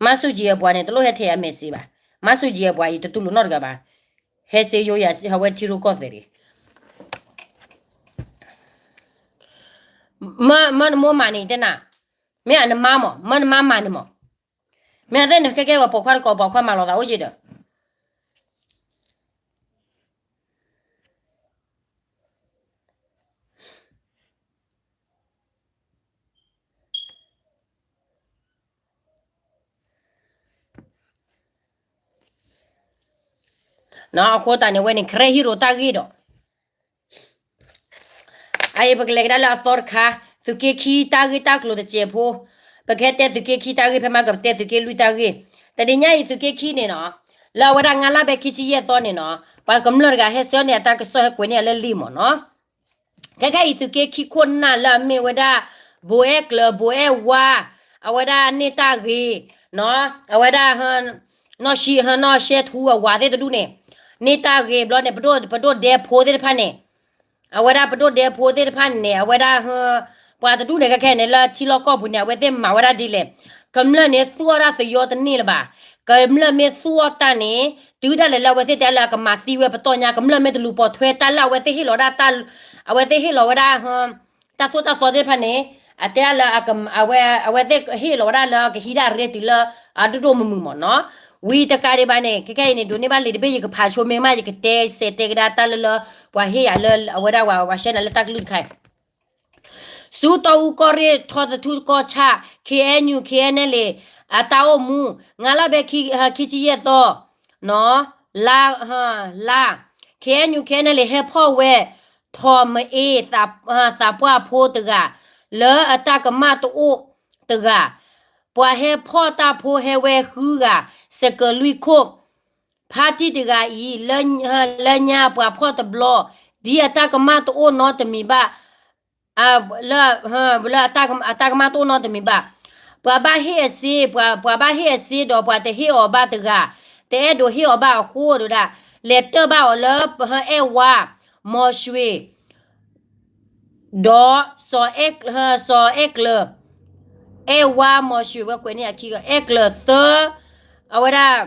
မါစုကြည်အပှၤန့ၣ် တလိၣ်ဟဲထဲအမဲာ်စံးဘၣ်. မါစုကြည်အပှၤ ယတတူၢ်လိာ်နီတဂၤဘၣ်. ဟဲစ့ယိယၤ ဟးဝဲထံရူၢ်ကီၢ်သဲးတဂ့ၤ. မၢနမိၢ်မးန့ၣ်တဲနၤ, မ့ၢ်အနမါမး, မၢနမါမးန့ၣ်မး, မ့ၢ်အသ့ၣ်နကဲကဲဝဲပိာ်ခွါတကိး ပိာ်ခွါမၤလီၤသးအိၣ်ယ့ၣ်ဒီး အဃိသတးန့ၣ် အဝဲန့ၣ် ကရဲဟံၣ်ရိၤတၢ်ဂ့ၢ်ဒီး အအံၤပကလဲၤကဒါလၢအသီတခါ, သုးက့ခံတၢ်ဂ့ၢ်တၢ်ကျိၤတစဲးဖိ, ပကဟဲတဲသုးက့ခံတၢ်ဂ့ၢ် ဖဲမ့ၢ်ကပတဲသုးက့လွံၢ်တၢ်ဂ့ၢ်, တနံၤညါအံၤသုးက့ခံန့ၣ်နီၤ, လၢအဝဲဒၣ်ငါးလါဘဲခံဆံယဲၢ်သီန့ၣ်နီၤ, ပှၤကမျၢၢ်တဂၤဟဲဆှၢန့ၢ်အတၢ်ကစီၣ်ဟဲကွဲးန့ၢ်အလၢလံာ်မးနီၤ. ခဲခဲအံၤသုးက့ခံခိၣ်နၢ်လၢအမ့ၢ်ဝဲဒၣ် ဘိးအဲၣ်ကျၢၤ ဘိးအဲၣ်ဝါ, အဝဲဒၣ်န့ၢ်တၢ်ဂ့ၤ, အဝဲဒၣ် နီၢ်ဆံ နီၢ်ရှဲထူအဝၤသ့ၣ်တဒူၣ်န့ၣ်, န့ၢ်တၢ်ဂ့ၤဘျီန့ၣ် ပဒိၣ်ဒဲဖိသ့ၣ်တဖၣ်န့ၣ်, အဝဲဒၣ်ပဒိၣ်ဒဲဖိသ့ၣ်တဖၣ်န့ၣ် အဝဲဒၣ် ပှၤတဒူၣ်န့ၣ် ခဲခဲန့ၣ် လၢထံလီၢ်ကီၢ်ပူၤန့ၣ် အဝဲသ့ၣ်မၤဝဲဒၣ်ဒ်လဲၣ်. ကမျၢၢ်န့ၣ်သူၣ်အီၣ်တၢ်သယီတန့ၢ်လၢၤဘၣ်. ကမျၢၢ်မ့ၢ်သူၣ်အီၣ်တၢ်န့ၣ် တုၤဒၣ်လဲာ်လၢအဝဲသ့ၣ်တဲလၢအကမၤသံဝဲပတီၢ်ညါ ကမျၢၢ်မ့ၢ်တလူၤပိာ်ထွဲတၢ်လၢအဝဲသ့ၣ်ဟ့ၣ်လီၤဝဲဒၣ်တၢ်, အဝဲသ့ၣ်ဟ့ၣ်လီၤဝဲဒၣ် တၢ်သိၣ်တၢ်သီသ့ၣ်တဖၣ်န့ၣ်, အတဲဒၣ်လၢ အဝဲသ့ၣ်ဟ့ၣ်လီၤဝဲဒၣ်လၢကဟံးဒၣ်ရ့တုၤလၢ အဒိၣ်ဒိၣ်မုၢ်မုၢ်မးနီၤ. ဝံၤတကးဒံးဘၣ်န့ၣ် ခဲခဲအံၤန့ၣ် ဒိးန့ၢ်ဘၣ်လံာ်တဘ့ၣ် ယကဖးဆိမ့ၢ်မး ယကတဲစဲးတဲကဒါတၢ်လၢလၢ ပှၤဟ့ၣ်ယၤလၢအဝဲဒၣ်ဝၤ ဝၤရှဲနၤလၢတၢ်ကလုၢ်တခါအံၤ ဆူတီအူကီၢ်ရ့ၣ် ထီသထူကီၢ်ဆၣ် ခ့အဲၣ်ယူၣ် ခ့အဲၣ်နဲၣ်လ့ၣ် အတၢ်အိၣ်မူ, ငါးလါဘဲခံဆံယဲၢ်သီ, လါ, လါ, ခ့အဲၣ်ယူၣ် ခ့အဲၣ်နဲၣ်လ့ၣ် ဟဲဖီၣ်ဝဲ ထီၣ်မအ့ သးပှၢ်ဖိတဂၤ, လၢအတၢ်ကမၣ်တအိၣ်တဂၤ, ပှၤဟဲဖီၣ်တၢ်ဖိဟဲဝဲဃုဂၤ, စကလွံၢ်ခိၣ် ဖါတံၢ်တဂၤအံၤ, လၢညါပှၤဖီၣ်တဘျီ, ဒ်အတၢ်ကမၣ်တအိၣ်နီတမံၤဘၣ်, လၢအတၢ်ကမၣ်တအိၣ်နီတမံၤဘၣ်, ပှၤဘၣ်ဟ့ၣ်အစ့, ပှၤဘၣ်ဟ့ၣ်အစ့ဒီးပှၤတဟ့ၣ်အီၤဘၣ်တဂၤ, တအဲၣ်ဒိးဟ့ၣ်အီၤဘၣ်အဃိဒီးဒၣ်, လဲၤတၢၢ်ဘၣ်အီၤလၢ အဲၣ်ဝါ, မီၤရွှ့ၤ ဒီး စီၤအဲၣ်ကျၢၤ, အဲၣ်ဝါ မီၤရွှ့ၤ ဝဲကွဲးန့ၢ်အခံ အဲၣ်ကျၢၤသၢ, အဝဲဒၣ်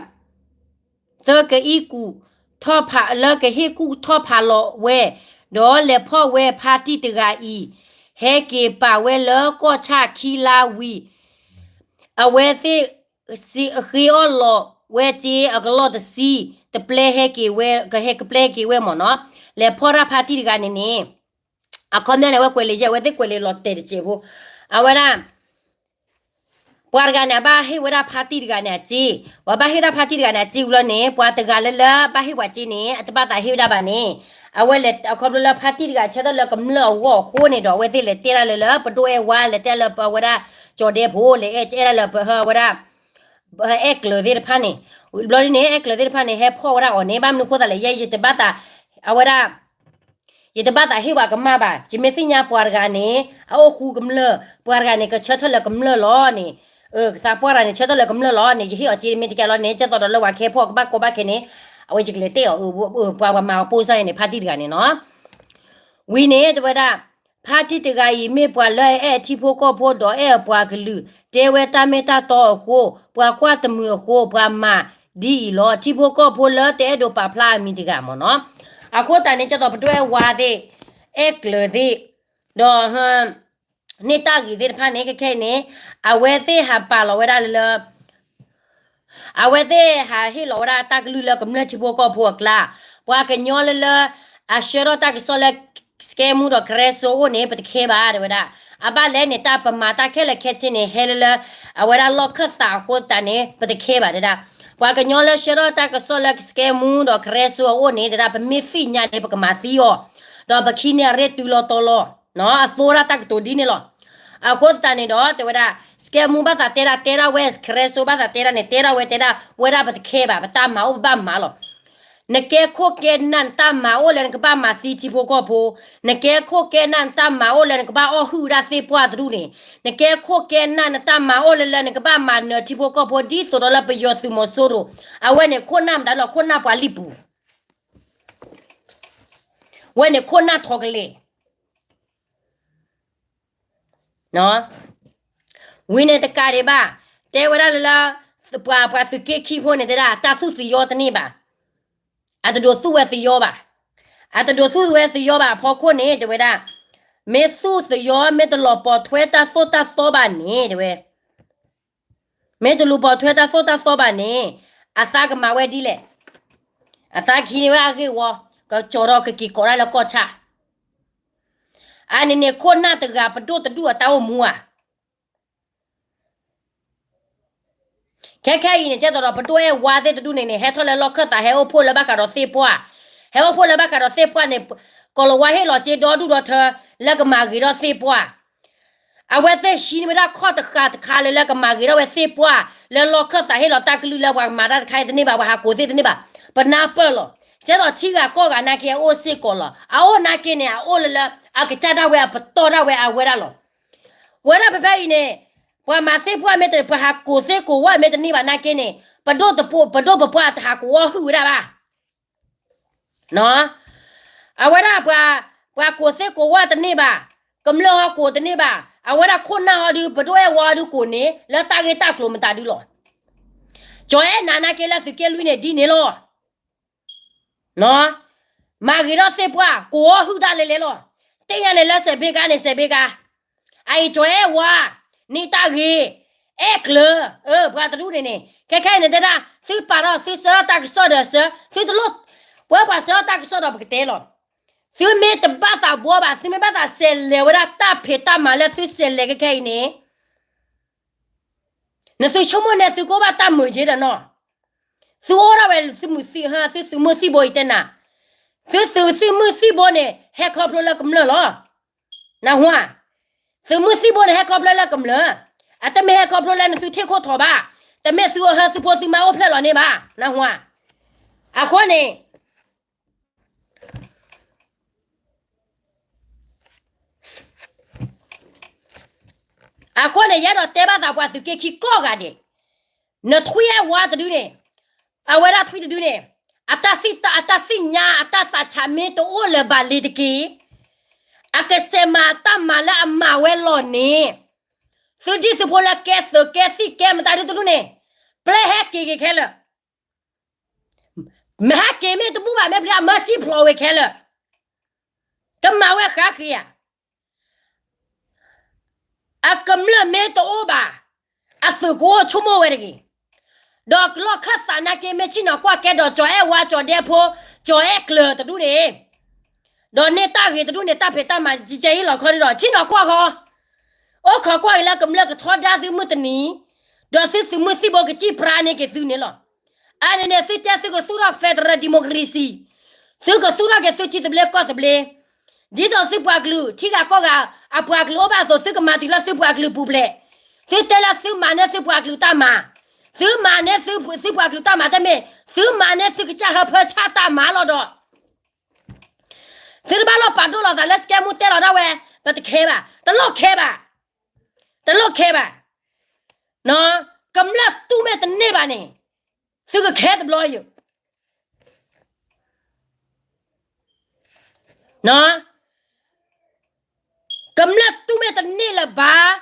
သၢကအံၣ်ကူၣ်ထီၣ်ဖး လၢကဟ့ၣ်ကူၣ်ထီၣ်ဖးလီၤဝဲ, ဒီးလဲၤဖီၣ်ဝဲဖါတံၢ်တဂၤအံၤ, ဟဲက့ၤပာ်ဝဲလၢကီၢ်ဆၣ်ခံလါဝံၤ, အဝဲသ့ၣ်ဃ့အီၣ်လီၤဝဲစ့အကလီၢ်တဆံ, တပျဲဟဲက့ၤဝဲ, ကဟဲကပျဲက့ၤဝဲမ့ၢ်နီၤ, လဲၤဖီၣ်တၢ်ဖါတံၢ်တဂၤန့ၣ်န့ၣ်, အခီပညီန့ၣ် အဝဲကွဲးလံာ်ယဲၢ် အဝဲသ့ၣ်ကွဲးလံာ်လီၤတဲာ်တစဲးဖိ, အဝဲဒၣ် ပှၤတဂၤန့ၣ် အဘၣ်ဟ့ၣ်ဝဲဒၣ်ဖါတံၢ်တဂၤန့ၣ်အစ့, ပှၤဘၣ်ဟ့ၣ်ဒၣ်ဖါတံၢ်တဂၤန့ၣ်အစ့ဝံၤလီၤန့ၣ် ပှၤတဂၤလၢလၢဘၣ်ဟ့ၣ်ပှၤစ့န့ၣ် အတဘၣ်သးဟ့ၣ်ဝဲဒၣ်ဘၣ်န့ၣ်, အဝဲလဲၤ အခီဖျိလၢဖါတံၢ်တဂၤဆၢထၢၣ်လၢကမျၢၢ်အဂီၢ်အဃိန့ၣ်ဒီး အဝဲသ့ၣ်လဲၤတဲဒၣ်လၢလၢ ပဒိၣ်အဲၣ်ဝါ လဲၤတဲလၢပဝဲဒၣ် ကၠီၤဒဲဖိ လဲၤအဲၣ်တဲဒၣ်လၢပဝဲဒၣ် အဲၣ်ကျၢၤသ့ၣ်တဖၣ်န့ၣ်, ဘျီဒ်န့ၣ် အဲၣ်ကျၢၤသ့ၣ်တဖၣ်န့ၣ် ဟဲဖီၣ်ဝဲဒၣ်အီၤန့ၣ် ဘၣ်မနုၤဃိသးလဲၣ် ယဲယတဘၣ်သး, အဝဲဒၣ် ယတဘၣ်သးဟ့ၣ်ပှၤကမၣ်ဘၣ်, ယမ့ၢ်သ့ၣ်ညါပှၤတဂၤန့ၣ် အအိၣ်ဃူကမျၢၢ်, ပှၤတဂၤန့ၣ် ကဆၢထၢၣ်လၢကမျၢၢ်လီၤန့ၣ်, သးပှၢ်တဂၤန့ၣ် ဆၢထၢၣ်လၢကမျၢၢ်လီၤန့ၣ် ယဟ့ၣ်အီၤစ့မ့ၢ်တကဲလီၤန့ၣ် ကဲသိးဒီးလၢပှၤကဟဲဖီၣ်ကဘၣ်ကိးဘၣ်ခဲန့ၣ်, အဝဲယကလဲၤတဲအီၤ, ပှၤပှၤမၤအီၤပိၢ်စၢ်အံၤန့ၣ် ဖါတံၢ်တဂၤန့ၣ်နီၤ ဝံၤန့ၣ် တဲဝဲဒၣ်, ဖါတံၢ်တဂၤအံၤ မ့ၢ်ပှၤလၢအအဲၣ်အထံဖိကီၢ်ဖိဒီးအဲၣ်အပှၤကလုာ်, တဲဝဲတၢ်မ့ၢ်တၢ်တီအဃိ, ပှၤကွၢ်တမုာ်အဃိ, ပှၤမၤဒ်အံၤလီၤ. ထံဖိကီၢ်ဖိလၢတအဲၣ်ဒိးပာ်ဖျါအမံၤတဂၤမ့ၢ်နီၤ. အဃိသတးန့ၣ် ကဲသိးပဒိၣ်အဲၣ်ဝါသ့ၣ်, အဲၣ်ကျၢၤသ့ၣ်, ဒီး န့ၢ်တၢ်ဂ့ၤသ့ၣ်တဖၣ်န့ၣ် ခဲခဲအံၤန့ၣ်, အဝဲသ့ၣ်ဟးပာ်လီၤဝဲဒၣ်လၢ အဝဲသ့ၣ်ဟးဟ့ၣ်လီၤဝဲဒၣ်တၢ်ကလုၢ်လၢကမျၢၢ်ထံဖိကီၢ်ဖိအကျါ, ပှၤကညီလၢလၢ အဆှၢထီၣ်တၢ်ကစီၣ်လၢ စကဲမူဒီးကရၢစိအိၣ်န့ၣ် ပတခဲဘၣ် တဲဝဲဒၣ်. အဘၣ်လဲၣ်န့ၣ် တၢ်ပမၤတၢ်ခဲလၢာ်ခဲဆ့န့ၣ် ဟဲလၢလၢ အဝဲဒၣ်လီၢ်ခၢၣ်သးအဃိသတးန့ၣ် ပတခဲဘၣ် တဲဒၣ်. ပှၤကညီလၢဆှၢထီၣ်တၢ်ကစီၣ်လၢစကဲမူဒီးကရၢစိအအိၣ်န့ၣ် တဲဒၣ် ပမ့ၢ်သ့ၣ်ညါန့ၣ် ပကမၤသံအီၤ, ဒီးပခံန့ၣ်အရ့တုၤလီၤတီၤလီၤ, အသိဒၣ်တၢ်ကတိၤဒ်န့ၣ်လီၤ. အဃိသတးန့ၣ်ဒီး တဲဝဲဒၣ် စကဲမူဘၣ်သးတဲဒၣ် တဲဒၣ်ဝဲ, ကရၢစိဘၣ်သးတဲဒၣ်န့ၣ် တဲဒၣ်ဝဲ တဲဒၣ်ဝဲဒၣ် ပတခဲဘၣ်, ပတၢ်မၤအိၣ်ပဘၣ်မၤလီၤ. နကဲခိၣ်ကဲနၢ် နတၢ်မၤအိၣ်လၢနကဘၣ်မၤသံထံဖိကီၢ်ဖိ, နကဲခိၣ်ကဲနၢ် နတၢ်မၤအိၣ်လၢနကဘၣ်အီၣ်ဟုၣ်ဝဲဒၣ်သ့ၣ်ပှၢ်တဒူၣ်န့ၣ်, နကဲခိၣ်ကဲနၢ် နတၢ်မၤအိၣ်လၢလၢနကဘၣ်မၤနၢၤထံဖိကီၢ်ဖိ ဒ်သိးဒီးလၢပယီၤသုးမီၤစိရိၤ, အဝဲန့ၣ်ခိၣ်နၢ်မတၤလီၤ, ခိၣ်နၢ်ပှၤလံၣ်ပူၤ, ဝဲန့ၣ်ခိၣ်နၢ်ထီကလဲာ် ဝံၤန့ၣ်တကးဒံးဘၣ်, တဲဝဲဒၣ်လၢလၢ ပှၤ ပှၤသုးက့ခံဖိန့ၣ် တဲဒၣ် တၢ်သူၣ်သယီတန့ၢ်ဘၣ်, အတဒိးသူၣ်ဝဲသယီဘၣ်, အတဒိးသူၣ်ဝဲသယီဘၣ်အဖီခိၣ်န့ၣ် တဲဝဲဒၣ်, မ့ၢ်သူၣ်သယီ မ့ၢ်တလီၤပိာ်ထွဲတၢ်သိၣ်တၢ်သီဘၣ်န့ၣ် တဲဝဲ မ့ၢ်တလီၤပိာ်ထွဲတၢ်သိၣ်တၢ်သီဘၣ်န့ၣ် အသးကမၤဝဲဒ်လဲၣ်, အသးကဟံးန့ၢ်ဝဲအဂ့ၢ်ဝီ, ကကၠီၤထီၣ်ကက့ၤကိးဒၣ်လၢကီၢ်ဆၣ်, အန့ၣ်န့ၣ် ခိၣ်နၢ်တဂၤပဒိၣ်တဒူၣ်အတၢ်အိၣ်မူဧါ. ခဲခဲအံၤန့ၣ် ကဲသိးဒီး ပဒိၣ်အဲၣ်ဝါသ့ၣ်တဒူၣ်န့ၣ်န့ၣ် ဟဲထီၣ်လၢလီၢ်ခၢၣ်သး ဟဲအိၣ်ဖှိၣ်လၢဘၣ်ဃးဒီးသ့ၣ်ပှၢ်, ဟဲအိၣ်ဖှိၣ်လၢဘၣ်ဃးဒီးသ့ၣ်ပှၢ်န့ၣ်, ကီၤလၤဝါဟ့ၣ်လီၤစ့ဒီဒူၣ်ဒီထၢ လၢကမၤဂ့ၤထီၣ်သ့ၣ်ပှၢ်, အဝဲသ့ၣ်ဟံးန့ၢ်ဝဲဒၣ်ခီၣ်တဃာ်တခါလၢ လၢကမၤဂ့ၤထီၣ်ဝဲသ့ၣ်ပှၢ်, လၢလီၢ်ခၢၣ်သးဟ့ၣ်လီၤတၢ်ကလုၢ်လၢပှၤကမၤတၢ်တခါအံၤတန့ၢ်ဘၣ်, ပှၤဟးကိးသ့ၣ်တန့ၢ်ဘၣ်, ပနၢ်ပၢၢ်လီၤ. ကဲသိးထံဂၤကီၢ်ဂၤနာ်က့အအိၣ်စ့ၢ်ကီးလီၤ. အအိၣ်နာ်က့န့ၣ် အအိၣ်လၢလၢ အကစၢ်ဒၣ်ဝဲအပတီၢ်ဒၣ်ဝဲအဝဲဒၣ်လီၤ. ဝဲဒၣ်ဖဲဖဲအံၤန့ၣ် ပှၤမၤသ့ၣ်ပှၢ်မ့ၢ်တ ပှၤဟးကိးသ့ၣ်ကိးဝၢ်မ့ၢ်တန့ၢ်ဘၣ်နာ်က့န့ၣ် ပဒိၣ်တပိ ပဒိၣ်ပပှၢ်တဟးကိးအီၣ်ဟုၣ်ဝဲဒၣ်ဘၣ်. အဝဲဒၣ်ပှၤ ပှၤကိးသ့ၣ်ကိးဝၢ်တန့ၢ်ဘၣ်, ကမျၢၢ်ဟီကိးတန့ၢ်ဘၣ်, အဝဲဒၣ်ခိၣ်နၢ်ဟီဒုး ပဒိၣ်အဲၣ်ဝါဒုးကိးန့ၣ် လၢတၢ်ဂ့ၢ်တၢ်ကျိၤမတၤဒုးလီၤ. ကၠီၤအဲၣ်နၤနာ်က့လၢသုးက့လွံၢ်န့ၣ်ဒ်န့ၣ်လီၤ. မၤဂ့ၤထီၣ်သ့ၣ်ပှၢ် ကိးအီၣ်ဟုၣ်တၢ်လဲၤလဲၤလီၤ. သ့ၣ်ညါန့ၣ်လၢစဲးဘ့ကါန့ၣ် စဲးဘ့ကါ, အအံၤကၠီၤအဲၣ်ဝါ န့ၢ်တၢ်ဂ့ၤ, အဲၣ်ကျၢၤ, ပှၤတဒူၣ်န့ၣ်န့ၣ် ခဲခဲအံၤန့ၣ်တဲဒၣ် သုပာ်ထီၣ်သုဆှၢထီၣ်တၢ်ကစီၣ်ဒီးဆှၢ, သုတလိၣ်, ပဝဲပှၤဆှၢထီၣ်တၢ်ကစီၣ်ဒီးပကတဲလီၤ. သုမ့ၢ်တဘၣ်သးဘှီဘၣ်, သုမ့ၢ်ဘၣ်သးစဲးလဲၤဝဲဒၣ်တၢ်ဖံးတၢ်မၤလၢသုစဲးလဲၤခဲခဲအံၤန့ၣ် နသုဆိကမိၣ်န့ၣ် သုကအိၣ်ဘၣ်တၢ်မုာ်က့ဒီးနီၤ, သုအိၣ်ဒၣ်ဝဲသုးမုၢ်သံၣ်, သုသုးမုၢ်သံၣ်ဘိအံၤတဲနၤ, သုသုးမုၢ်သံၣ်ဘိန့ၣ် ဟဲခီဖျိလၢကမျၢၢ်လီၤ. နၢ်ဟူဧါ, သုးမုၢ်သံၣ်ဘိန့ၣ် ဟဲခီဖျိလၢကမျၢၢ်, အတမ့ၢ်ဟဲခီဖျိလၢနသုထံၣ်ခိၣ်ထိးဘၣ်, တမ့ၢ်သုဟၢသုဖိသုမါအိၣ်ဖျဲၣ်လီၤန့ၣ်ဘၣ်, နၢ်ဟူဧါ. အဃိန့ၣ် အဃိန့ၣ် ယအဲၣ်ဒိးတဲဘၣ်သးပှၤသုးက့ခံကိးဂၤဒဲး, နထွံၣ်အဲၣ်ဝါတဒုန့ၣ်, အဝဲဒၣ်ထွံၣ်တဒုန့ၣ်, အတၢ်သ့ၣ်, အတၢ်သ့ၣ်ညါ အတၢ်သးဆးမ့ၢ်တအိၣ်လၢၤဘၣ်လံၤတက့ၢ်, အကစဲးမၤတၢ်မၤလၢအမၤဝဲလီၤန့ၣ်, သုဒ်သုးဖိလၢကဲသုးကဲသံၣ်ကဲမတၤဒုတဒုန့ၣ်, ပျဲဟဲက့ၤက့ၤခဲလၢာ် မဟဲက့ၤမ့ၢ်တဘူၣ်ဘၣ် မ့ၢ်ပျံၤအမၢစံၣ်ဖျိးဝဲခဲလၢာ်, ကမၤဝဲဃါဃ့ဧါ. အကမျၢၢ်မ့ၢ်တအိၣ်ဘၣ်, အသုးကအိၣ်ဆိကမိၣ်ဝဲတဂ့ၤ. ဒီးလီၢ်ခၢၣ်သးနာ်က့ မ့ၢ်ဆ့ၣ်နီၤကွၢ်ကဲဒီး ကၠီၤအဲၣ်ဝါ ကၠီၤဒဲဖိ, ကၠီၤအဲၣ်ကျၢၤတဒူၣ်န့ၣ်, ဒီးန့ၢ်တၢ်ဂ့ၤတဒူၣ်န့ၣ် တၢ်ဖံးတၢ်မၤကဲအံၤလီၤခီဒုဒီး ဆ့ၣ်နီၤကွၢ်ဃီ, အိၣ်ခိးကွၢ်က့ၤလၢကမျၢၢ်ကထီဒါသုမုၢ်တနံၤ, ဒီးသုသုးမုၢ်သံၣ်ဘိကစံၣ်ပြါန့ၢ်က့ၤသုန့ၣ်လီၤ. အန့ၣ်န့ၣ် သုတဲသုကသူၣ်ထီၣ် federal democracy, သုကသူၣ်ထီၣ်က့ၤသုထံသဘျ့ကီၢ်သဘျ့, ဒ်သိးသုပှၤကလုာ် ထံဂၤကီၢ်ဂၤ အပှၤကလုာ်အိၣ်ဘၣ်အသိး သုကမၤတုၤလၢသုပှၤကလုာ်ပူၤဖျဲး, သုတဲလၢသုမၤန့ၢ်သုပှၤကလုာ်တၢ်မၤ, သုမၤန့ၢ်သုပှၤကလုာ်တၢ်မၤတမ့ၢ်, သုမၤန့ၢ်သုကစၢ်ဟၢဖၢဆၣ်တၢ်မၤလီၤဒီး သုတဘၣ်လိၣ်ပာ်ဒိၣ်လိာ်သးလၢစကဲမူတဲလီၤဒၣ်ဝဲ, ပတခဲဘၣ်, တလိၣ်ခဲဘၣ်, တလိၣ်ခဲဘၣ်. ကမျၢၢ်တူၢ်မ့ၢ်တန့ၢ်ဘၣ်န့ၣ်, သုကခဲတဘျီယိာ်. ကမျၢၢ်တူၢ်မ့ၢ်တန့ၢ်လၢၤဘၣ်,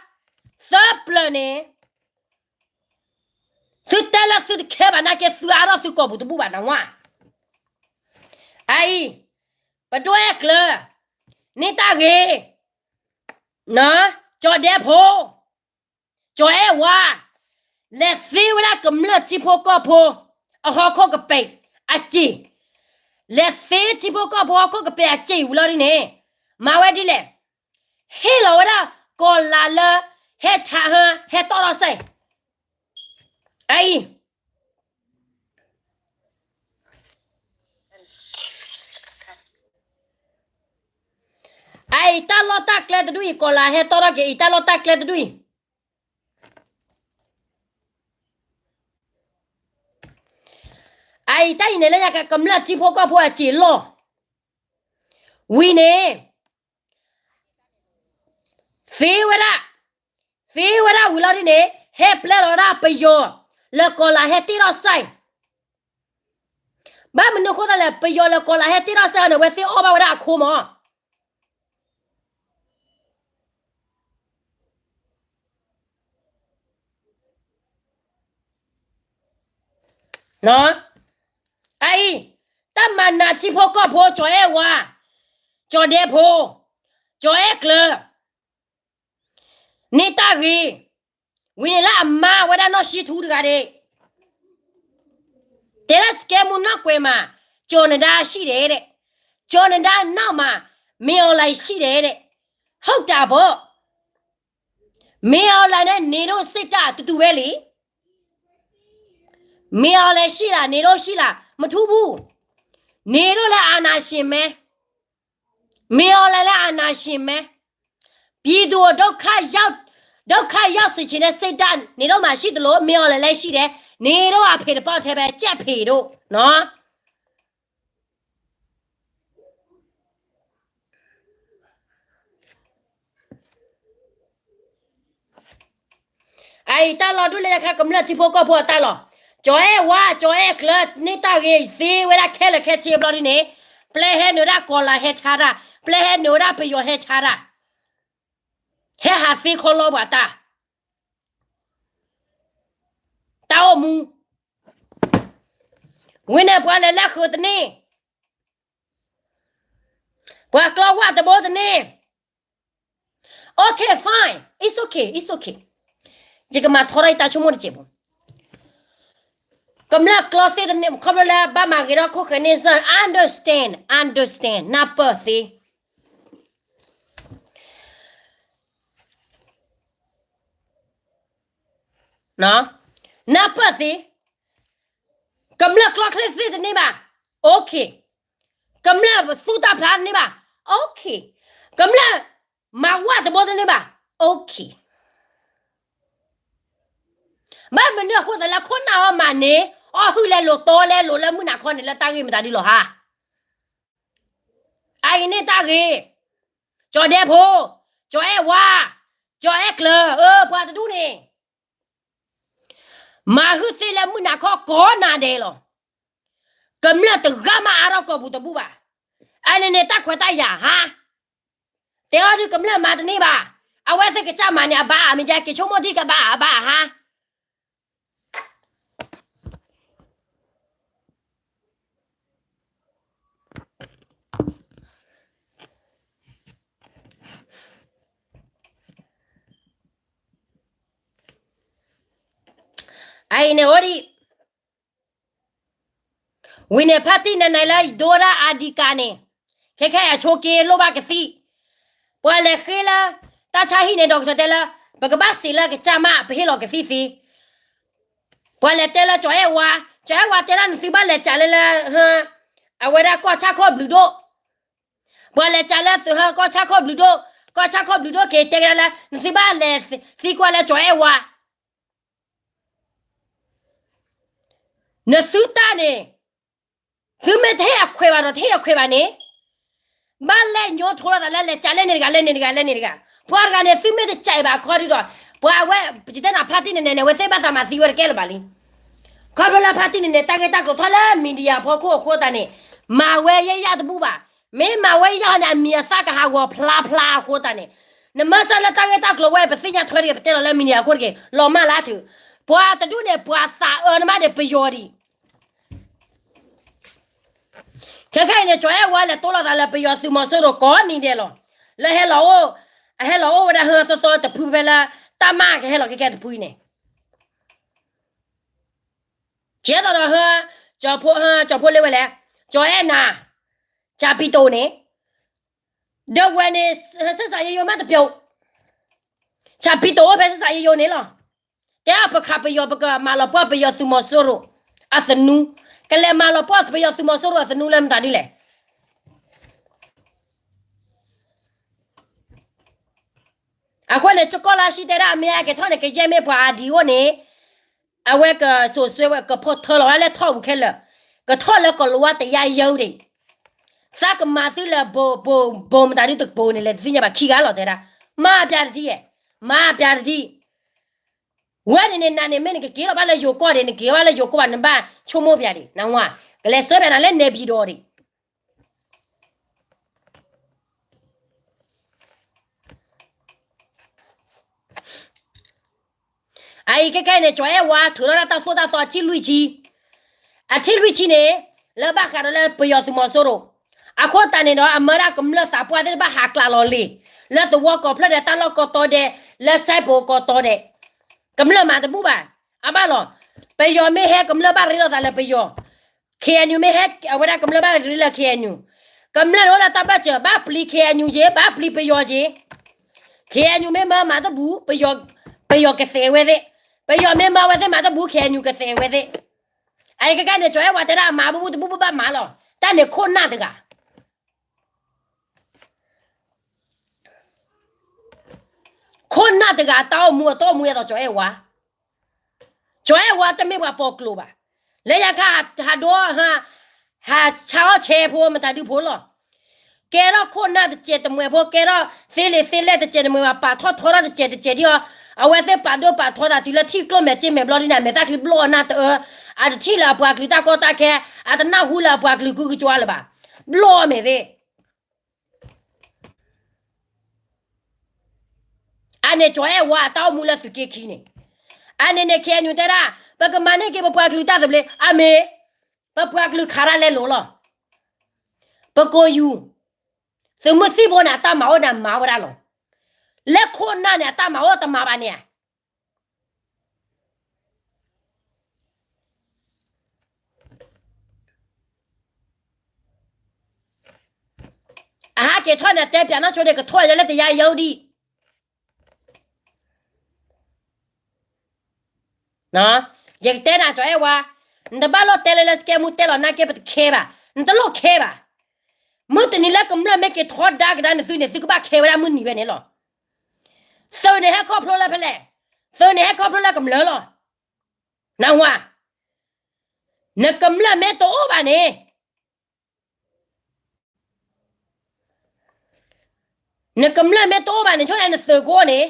သၢပျၢၤန့ၣ်, သုတဲလၢသုတခဲဘၣ်နာ်က့ သုအါထီၣ်သုကိာ်ပူၤတဘူၣ်ဘၣ်နဝါ. အအံၤ, ပဒိၣ်အဲၣ်ကျၢၤ, န့ၢ်တၢ်ဂ့ၤ, ကၠီၤဒဲဖိ, ကၠီၤအဲၣ်ဝါ, လဲၤသ့ဝဲဒၣ်ကမျၢၢ်ထံဖိကီၢ်ဖိ, အဟီၣ်ခိၣ်ကပၤအစ့ၢ်, လဲၤသ့ထံဖိကီၢ်ဖိဟီၣ်ခိၣ်ကပၤအစ့ၢ်ဝံၤလီၤဒ်န့ၣ်, မၤဝဲဒ်လဲၣ်, ဟ့ၣ်လီၤဝဲဒၣ်ကီၤလၤလၢ ဟဲဆါဟၢ ဟဲတီၣ်ထီၣ်စဲၣ်, အအံၤ အအံၤတၢ်လီၢ်တၢ်ကျဲတဒူၣ်အံၤ ကီၤလၤဟဲတီၣ်ထီၣ်က့ၤအံၤ တၢ်လီၢ်တၢ်ကျဲတဒူၣ်အံၤ အအံၤတၢ်အံၤန့ၣ်လၢညါ ကမျၢၢ်ထံဖိကီၢ်ဖိအစ့လီၢ်, ဝံၤန့ၣ် သ့ဝဲဒၣ်, သ့ဝဲဒၣ်ဝံၤလီၤဒ်န့ၣ် ဟဲပျဲလီၤဝဲဒၣ်ပယီၤ လၢကီၤလၤဟဲတ့ထီၣ်စဲၣ်, ဘၣ်မနုၤအဃိသတးလဲၣ် ပယီၤလၢကီၤလၤဟဲတ့ထီၣ်စဲၣ်အီၤန့ၣ် အဝဲသ့ၣ်အီၣ်ဘၣ်ဝဲဒၣ်အခိမး အအံၤ တၢ်မၤနးထံဖိကီၢ်ဖိ ကၠီၤအဲၣ်ဝါ, ကၠီၤဒဲဖိ, ကၠီၤအဲၣ်ကျၢၤ, န့ၢ်တၢ်ဂ့ၤ, ဝံၤန့ၣ်လၢအမါဝဲဒၣ်နီၢ်ၡံထူတဂၤဒၣ်, တဲဒၣ်စကဲမူနီၢ်ကွဲးမး, ကၠီၤနဒါရှိတယ်တဲ့, ကၠီၤနဒါနောက်မှာ မင်းအောင်လှိုင်ရှိတယ်တဲ့, ဟုတ်တာပေါ့ မင်းအောင်လှိုင်နဲ့ နေတို့စစ်တပ် တူတူပဲလေ. မင်းအောင်လှိုင်ရှိလား, နေတို့ရှိလား, မထူးဘူး. နေတို့လည်းအာဏာရှင်ပဲ, မင်းအောင်လှိုင်လည်းအာဏာရှင်ပဲ. ပြည်သူကိုဒုက္ခရောက်, ဒုက္ခရောက်စေချင်တဲ့စိတ်ဓာတ် နေတို့မှာရှိသလို မင်းအောင်လှိုင်လည်းရှိတယ်. နေတို့အဖေတပေါက်တည်းပဲ, ကြက်ဖေတို့, နော်. အအံၤတၢ်လီၢ်ဒိၣ်လၢညါခါ ကမျၢၢ်ထံဖိကီၢ်ဖိအတၢ်လီၢ်, ကၠီၤအဲၣ်ဝါ, ကၠီၤအဲၣ်ကျၢၤ န့ၢ်တၢ်ဂ့ၤသ့ဝဲဒၣ်ခဲလၢာ်ခဲဆ့ဘျီဒ်န့ၣ်, ပျဲဟဲနုာ်ဝဲဒၣ်ကီၤလၤဟဲဆါတၢ်, ပျဲဟဲနုာ်ဝဲဒၣ်ပယီၤဟဲဆါတၢ်, ဟဲဟးသ့ခီလီပှၤတၢ် တၢ်အိၣ်မူ, ဝံၤန့ၣ်ပှၤလဲၤလၢဃုာ်တန့ၢ်, ပှၤကျီဝၣ်တဘိတန့ၢ်, okay, fine, it's okay, it's okay. ယကမၤထီထီၣ်ယတၢ်ဆိကမိၣ်တစဲးဖိ, ကမျၢၢ်ကျီသ့တန့ၢ် ခီဖျိလၢဘၣ်မၤဂ့ၤထီၣ်ခိၣ်ဃဲန့ၣ်စ့ၢ်, understand, understand, နၢ်ပၢၢ်သ့ နၢ်ပၢၢ်သ့, ကမျၢၢ်ကျီချ့သ့တန့ၢ်ဘၣ်, okay. ကမျၢၢ်သူၣ်တၢ်ဖျါတန့ၢ်ဘၣ်, okay. ကမျၢၢ်မၤဝၣ်တဘိတန့ၢ်ဘၣ်, okay. ဘၣ်မနုၤအဃိသတးလၢခိၣ်နၢ်အီၤမၤန့ၢ်, အီၣ်ဟုၣ်လဲၤလိာ်တီလဲၤလိာ်လၢမုၢ်နၤခီန့ၣ် လၢတၢ်ဂ့ၢ်မတၤဒ်လီၤဟါ. အအံၤန့ၣ်တၢ်ဂ့ၤ, ကၠီၤဒဲဖိ, ကၠီၤအဲၣ်ဝါ, ကၠီၤအဲၣ်ကျၢၤ, အၢ ပှၤတဒူၣ်န့ၣ် မၤဟုၣ်သ့လၢမုၢ်နၤခီကိးနၤဒဲးလီၤ. ကမျၢၢ်တဂၤမးအါထီၣ်ကိာ်ပူၤတဘူၣ်ဘၣ်. အန့ၣ်န့ၣ်တၢ်ခွဲးတၢ်ယာ်ဟါ, တဲအီၤဒုးကမျၢၢ်မၤတန့ၢ်ဘၣ်. အဝဲသ့ၣ်ကစၢ်မၤန့ၣ် အဘၣ်အမ့ၢ်ကဲ က့ၤဆိကမိၣ်ထံကဘၣ်အဘၣ်အဟါ. အအံၤန့ၣ်အိၣ်ဒံး, ဝံၤန့ၣ် ဖါတံၢ်နၤနၤလၢဒိဝဲဒၣ်အဒံကၤန့ၣ်, ခဲခဲအဆိးက့လိၣ်ဘၣ်ကသံၣ်, ပှၤလဲၤဃ့လၢ တၢ်ဆါဟံၣ်န့ၣ် ဒီးကထီၣ်တဲလၢ ပကဘၣ်စံးလၢကစၢ်မး ပဟ့ၣ်လီၤကသံၣ်သ့. ပှၤလဲၤတဲလၢကၠီၤအဲၣ်ဝါ, ကၠီၤအဲၣ်ဝါတဲဒၣ်နသုဘၣ်လဲၤစံးလၢလၢ အဝဲဒၣ်ကီၢ်ဆၣ်ခီၣ်ဘျုးဒိၣ်, ပှၤလဲၤစံးလၢသုဟၢကီၢ်ဆၣ်ခီၣ်ဘျုးဒိၣ်, ကီၢ်ဆၣ်ခီၣ်ဘျုးဒိၣ်က့ၤတဲကဒါလၢ နသုဘၣ်လဲၤသံကွၢ်လၢကၠီၤအဲၣ်ဝါ နသုတၢ်န့ၣ်, သုမ့ၢ်တဟ့ၣ်အခွဲးဘၣ်ဒီးတဟ့ၣ်အခွဲးဘၣ်န့ၣ်, ဘၣ်လဲၤညိထိလိာ်သးလၢလဲၤစံးလၢန့ၣ်တဂၤ လၢန့ၣ်တဂၤ လၢန့ၣ်တဂၤ, ပှၤတဂၤန့ၣ် သုမ့ၢ်တစံးဘၣ်အခီဒုဒီး, ပှၤဝဲ ပစံးတဲနၤဖါတံၢ်နၤနၤန့ၣ် အဝဲသ့ၣ်ဘၣ်သးမၤသံဝဲတကဲလၢၤဘၣ်လံ. ခီဖျိလၢဖါတံၢ်နၤနၤ တၢ်ဂ့ၢ်တၢ်ကျိၤထီၣ်လၢ media ဖီခိၣ်အဃိသတးန့ၣ်, မၤဝဲယဲယဲတဘူၣ်ဘၣ်. မ့ၢ်မၤဝဲယဲယဲန့ၣ် အမံၤအသၣ်ကဟးဂီၤဖျါဖျါအဃိသတးန့ၣ်, နမ့ၢ်စံးလၢတၢ်ဂ့ၢ်တၢ်ကျိၤဝဲ ပသ့ၣ်ညါထွဲတဂ့ၤ ပတဲလီၤလၢ media အခိၣ်တဂ့ၤ လီၤမၢ်လၢအထုး, ပှၤတဒူၣ်န့ၣ် ပှၤသးအၢနမးဒီးပယီၤဒံး ခဲခဲအံၤန့ၣ် ကၠီၤအဲၣ်ဝါလဲၤတိလိာ်သးလၢပယီၤသုးမီၤစိရိၤကိးနံၤဒဲးလီၤ. လၢဟဲလီၤအိၣ်, အဟဲလီၤအိၣ်ဝဲဒၣ်ဟၢသီသီတဖုဖဲလၢ တၢ်မၢ်ကဟဲလီၤခဲခဲတဖုအံၤန့ၣ်, ကဲသိးဒီးဟၢ, ကၠီၤဖိ, ကၠီၤဖိလၢဝဲလဲၣ်, ကၠီၤအဲၣ်နၤ, ကၠၤပံတိၤန့ၣ် ဒီးဝဲန့ၣ် စစယယိမ့ၢ်တပျိ ဆၣ်ဖံတအိၣ်ဖဲစစယယိန့ၣ်လီၤ. တဲအပခးပယီၤ ပကမၤလီၤပှီၢ်ပယီၤသုးမီၤစိရိၤအသနူ, ကလဲၤမၤလီၤပှီၢ်ပယီၤသုးမီၤစိရိၤအသနူလၢမတၤဒ်လဲၣ်. အဃိန့ၣ် ကကီၢ်လါရှံတဲဒၣ် အမ့ၢ်အကဲထီၣ်န့ၣ် ကယဲၢ်မ့ၢ်ပှၤအဒံအိၣ်န့ၣ် အဝဲကစိာ်ဆှၢဝဲ ကဖီထၢလီၤဝဲလၢထီၣ်ပူၤခဲလၢာ်, ကထီၣ်လၢကီၤလၤဝါတယါယဲၢ်ဒံး, သးကမၤသုလၢ ဘိမတၤဒုတကပိၤန့ၣ်လဲၣ် တသ့ၣ်ညါဘၣ်ခံဂၤလီၤတဲဒၣ်, မၤပျးတထံၣ်, မၤပျးတထံၣ်. ဝဲန့ၣ်န့ၣ် နၤန့ၣ်မ့ၢ်နကက့ၤလီၤဘၣ်လၢယိၤကီၢ်ဒံး နက့ၤဘၣ်လၢယိၤကီၢ်ဘၣ် နဘၣ်ဆိကမိၣ်ပျးဒံး နဝၤ, ကလဲၤဆှၢပျးနၤလၢနဲပၠံၤဒီးဒံး အအံၤခဲခဲအံၤန့ၣ် ကၠီၤအဲၣ်ဝါထုးထီၣ်ဒၣ်တၢ်သိၣ်တၢ်သီအထံၣ်လွံၢ်ဆံ, အထံၣ်လွံၢ်ဆံန့ၣ် လၢဘၣ်ဃးဒီးလၢပယီၤသုးမီၤစိရိၤ, အဃိသတးန့ၣ်ဒီး အမၢဒၣ်ကမျၢၢ်သးပှၢ်သ့ၣ်တဖၣ်ဟးကျးလီၤလံာ်, လၢသဝီကီၢ်ဖျၢၣ်ဒဲး တၢ်လီၢ်ကီၢ်တီဒဲး, လၢစဲးပိၤကီၢ်တီဒဲး, ကမျၢၢ်မၤတဘူၣ်ဘၣ်, အဘၣ်လီၤ, ပယီၤမ့ၢ်ဟဲကမျၢၢ်ဘၣ်ရ့လိာ်သးလၢပယီၤ KNU မ့ၢ်ဟဲ အဝဲဒၣ်ကမျၢၢ်ဘၣ်ရ့လၢ KNU, ကမျၢၢ်န့ၣ်အိၣ်လၢတၢ်ဘၣ်စၢၤ ဘၣ်ပျံၤ KNU က့ၤ ဘၣ်ပျံၤပယီၤက့ၤ, KNU မ့ၢ်မၤမၤတဘူၣ် ပယီၤကသဲးဝဲသ့ၣ်, ပယီၤမ့ၢ်မၤဝဲသ့ၣ်မၤတဘူၣ် KNU ကသဲးဝဲသ့ၣ်, အအံၤခဲခဲန့ၣ် ကၠီၤအဲၣ်ဝါတဲဒၣ်မၤဘူၣ်ဘူၣ်တဘူၣ်ဘူၣ်ဘၣ်မၤလီၤ, တၢ်န့ၣ်ခိၣ်နၢ်တဂၤ ခိၣ်နၢ်တဂၤတၢ်အိၣ်မူအတၢ်အိၣ်မူအသိး ကၠီၤအဲၣ်ဝါ, ကၠီၤအဲၣ်ဝါတမ့ၢ်ပှၤပိာ်ကျိာ်ဘၣ်, လၢညါခါဟးဒိ ဟးဆါအီၣ်ဆဲးဖိမတၤဒုဖိလီၤ, ကဲထီၣ်ခိၣ်နၢ်တစဲးတမှဲးဖိ ကဲထီၣ်သ့လံာ်သ့လဲၢ်တစဲးတမှဲးဘၣ် ပာ်ထီၣ်ထီထီၣ်တစဲးတစဲးဒ်အီၤ, အဝဲသ့ၣ်ပာ်ဒိပာ်ထီသးတုၤလၢထံၣ်ကျိၣ်မဲာ်က့မဲာ်ဘျီဒ်န့ၣ် အမဲာ်သၣ်ချံဘျီအီၤနၢ်တအၢ, အတထံၣ်လၢအပှၤကလုာ်တၢ်ကီတၢ်ခဲ, အတနၢ်ဟူလၢအပှၤကလုာ်ကုကကွါလၢၤဘၣ်, ဘျီအီၤမဲာ်သ့ၣ် အန့ၣ်ကၠီၤအဲၣ်ဝါအတၢ်အိၣ်မူလၢသုးက့ခံန့ၣ်, အန့ၣ်န့ၣ် KNU တဲဒၣ် ပကမၤန့ၢ်က့ၤပပှၤကလုာ်တၢ်သဘျ့ အမ့ၢ် ပပှၤကလုာ်ခးတၢ်လဲလိာ်လီၤ, ပကိးယူၤ, သုးမုၢ်သံၣ်ဘိန့ၣ် အတၢ်မၤအိၣ်န့ၣ်မၤဝဲဒၣ်လီၤ, လၢခိၣ်နၢ်န့ၣ် အတၢ်မၤအိၣ်တမၤဘၣ်န့ၣ်ဧါ အဟးက့ၤထီၣ်န့ၣ် တဲပၠးနီၢ်ဆိန့ၣ် ကထီၣ်ယဲလၢတယါယဲဒံး, ယကတဲနၤကၠီၤအဲၣ်ဝါ, နတဘၣ်လိၣ်တဲလၢလၢစကဲမူတဲလီၤနာ်က့ ပတခဲဘၣ်, နတလိၣ်ခဲဘၣ်, မုၢ်တနံၤလၢကမျၢၢ်မ့ၢ်က့ၤထီဒါကဒါနသုန့ၣ် သုကဘၣ်ခဲဝဲဒၣ်မုၢ်နံၤဝဲန့ၣ်လီၤ, သုးန့ၣ်ဟဲခီဖျိလၢဖဲလဲၣ်, သုးန့ၣ်ဟဲခီဖျိလၢကမျၢၢ်လီၤ, နဝၤ, နကမျၢၢ်မ့ၢ်တအိၣ်ဘၣ်န့ၣ် နကမျၢၢ်မ့ၢ်တအိၣ်ဘၣ်န့ၣ် ဆိန့ၣ်နသုးကအိၣ်န့ၣ်,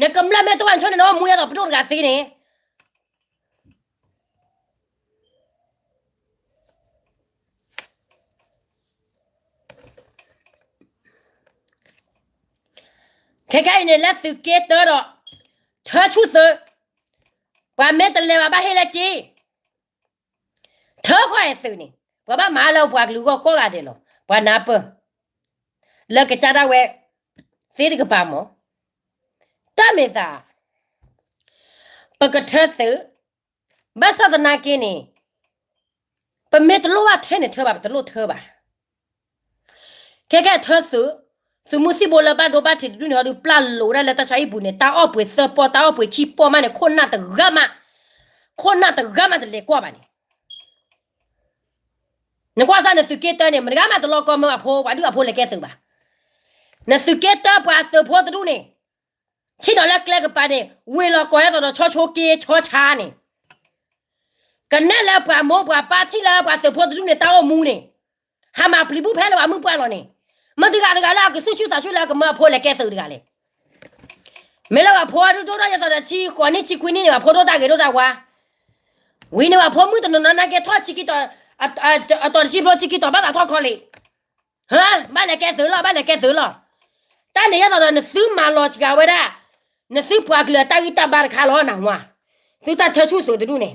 နကမျၢၢ်မ့ၢ်တအိၣ်ဘၣ်န့ၣ် ဆိန့ၣ်နအိၣ်မူဒ်သိးပဒိၣ်တဂၤသ့န့ၣ်, ခဲခဲအံၤန့ၣ် လၢသုးက့တၢဒီး ထၢဆူၣ်သုး, ပှၤမ့ၢ်တလဲၤဘၣ်ဘၣ်ဟ့ၣ်လၢက့ ထၢခီၣ်အသုးန့ၣ် ပှၤဘၣ်မၤလၢပှၤကလုာ်ဂီၢ်ကိးဂၤဒဲးလီၤ. ပှၤနၢ်ပၢၢ် လၢကစၢ်ဒၣ်ဝဲသ့တကပၤမး, တၢ်မ့ၢ်သး ပကထၢသုး, ဘၣ်ဆၣ်သနာ်က့န့ၣ် ပမ့ၢ်တလိၣ်ဘၣ်ထဲန့ၣ်ထၢဘၣ်, ပတလိၣ်ထၢဘၣ်. ခဲကဲထၢသုး, သုးမုၢ်သံၣ်ဘိလၢဘၣ်ဒိဘၣ်ထံးတဒူၣ်န့ၣ် ဟီဒုးပျၢ်လိာ်ဝဲဒၣ်လၢတၢ်ဆါဟံၣ်ပူၤန့ၣ် တၢ်အီၣ်ပှ့ၤသၢပီၢ် တၢ်အီၣ်ပှ့ၤခံပီၢ်မးန့ၣ် ခိၣ်နၢ်တဂၤမး, ခိၣ်နၢ်တဂၤမးတလဲၤကွၢ်ဘၣ်န့ၣ် နကွၢ်စၢ်နသုးက့တၢန့ၣ် မတဂၤမးတလီၤကီမၢအဖိ ပှၤဒုၣ်အဖိလဲၤကဲသုးဘၣ်. နသုးက့တၢပှၤသုးဖိတဒူၣ်န့ၣ် ဆ့ၣ်နီၤလၢကျဲကပၤန့ၣ် ဝ့ၤလီၤကီၢ်ဟဲသီးဒီးဆီဆိက့ဆီဆါန့ၣ် ကနဲၣ်လၢပှၤမိၢ်ပှၤပၢ်ထံၣ်လၢပှၤသုးဖိတဒူၣ်န့ၣ် တၢ်အိၣ်မူန့ၣ် ဟးမၤပျံၤဘူၣ်ဖဲလၢပှၤမုၢ်ပှၢ်လီၤန့ၣ် မ့ၢ်တဂၤတဂၤလၢအကသူၣ်ဆူၣ်သးဆူၣ်လၢအကမၢအဖိလဲၤကဲသုးတဂၤလဲၣ်. မ့ၢ်လၢပှၤဖိဒိၣ်ထီၣ်ယသးဒီးဆံဃိးနံၣ်ဆံခွံနံၣ်န့ၣ် ပှၤဖိဒိၣ်တၢ်ဂ့ၤဒိၣ်တၢ်ဝါ ဝံၤန့ၣ်ပှၤဖိမုၣ်တနီၤနီၤနာ်က့ထီၣ်ဆံခံတီၤ အတီၤတဆံဖျိဆံခံတီၤဘၣ်သးထီၣ်ခီလံ ဟၢ ဘၣ်လဲၤကဲသုးလီၤ ဘၣ်လဲၤကဲသုးလီၤ. တၢ်န့ၣ်ယသးဒီးနသုမၤလီၤစှၤဝဲဒၣ် နသုပှၤကလုာ်အတၢ်ဂံၢ်တၢ်ဘါတခါလီၤနဟါ သုတၢ်ထၢဆူၣ်သုးတဒူၣ်န့ၣ်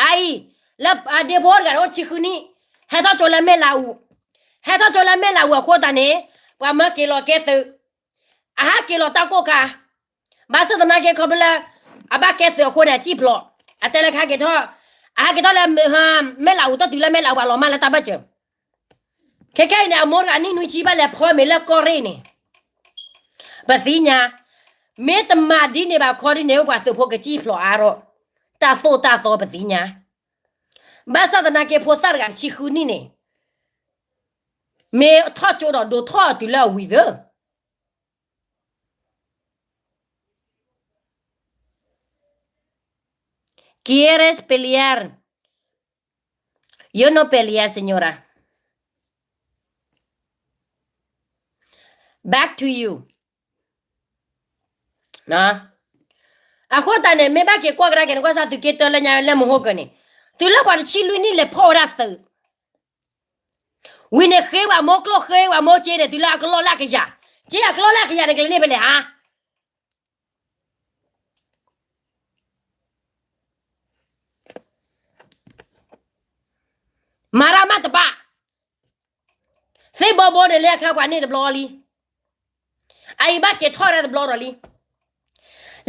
အအံၤ လၢအဒ့ဖိတဂၤအိၣ်ဆံဃုနံၣ် ဟဲထီၣ်ကၠိလၢမဲၢ်လးအူ ဟဲထီၣ်ကၠိလၢမဲၢ်လးအူအဃိသတးန့ၣ် ပှၤမၢက့ၤလီၤကဲသုး အဟးက့ၤလီၤတၢ်ကိၢ်ခါ ဘၣ်ဆၣ်သနာ်က့ခီဖျိလၢ အဘၣ်ကဲသုးအဃိန့ၣ် အစံၣ်ဖျိး အတဲလၢကဟဲက့ၤထီၣ် အဟဲက့ၤထီၣ်လၢ မဲၢ်လးအူ တၢ်တုၤလၢမဲၢ်လးအူ အလီၤမၢ်လၢတၢ်ဘၣ်စၢၤ ခဲခဲအံၤန့ၣ် အမိၢ်တဂၤနံၣ်နွံဆံဘၣ်လဲၤဖီမ့ၤလၢကီၢ်ရ့ၣ်န့ၣ်, ပသ့ၣ်ညါ, မ့ၢ်တမၤဒ်န့ၣ်ဘၣ်ခီဒ်န့ၣ် ပှၤသုးဖိကစံၣ်ဖျိးအါထီၣ်, တၢ်သိၣ်တၢ်သီပသ့ၣ်ညါ, ဘၣ်ဆၣ်သနာ်က့ဖိသၣ်တဂၤတဆံဃုနံၣ်န့ၣ်, မ့ၢ်ထီၣ်ကၠိဒီးဒိးထီၣ်အတုၤလၢအဝံၤသၢ ¿Quieres pelear? Yo no pelear, señora. Back to you. အဃိသတးန့ၣ် မ့ၢ်ဘၣ်က့ၤကွၢ်ကဒါက့ၤန့ၣ် ကွၢ်စၢ်သုးက့တၢလၢညါလၢမဟိကၢန့ၣ်, တုၤလၢပှၤတဆံလွံၢ်နံၣ်လဲၤဖီၣ်ဝဲဒၣ်သုး, ဝံၤန့ၣ်ဃ့ဝဲမိၢ်ကျိၣ်ဃ့ဝဲမိၢ်စ့န့ၣ် တုၤလၢအကလီၢ်လၢအကယၤ, စ့အကလီၢ်လၢအကယၤန့ၣ် ကလဲၤန့ၢ်ဖဲလဲၣ်ဧါ မၤတၢ်မးတဘၣ်, သ့ၣ်ဘီဘိန့ၣ်လၢအခါပှၤန့ၢ်တဘျီလံ, အအံၤဘၣ်က့ၤထီၣ်ဒၣ်တဘျီဒီး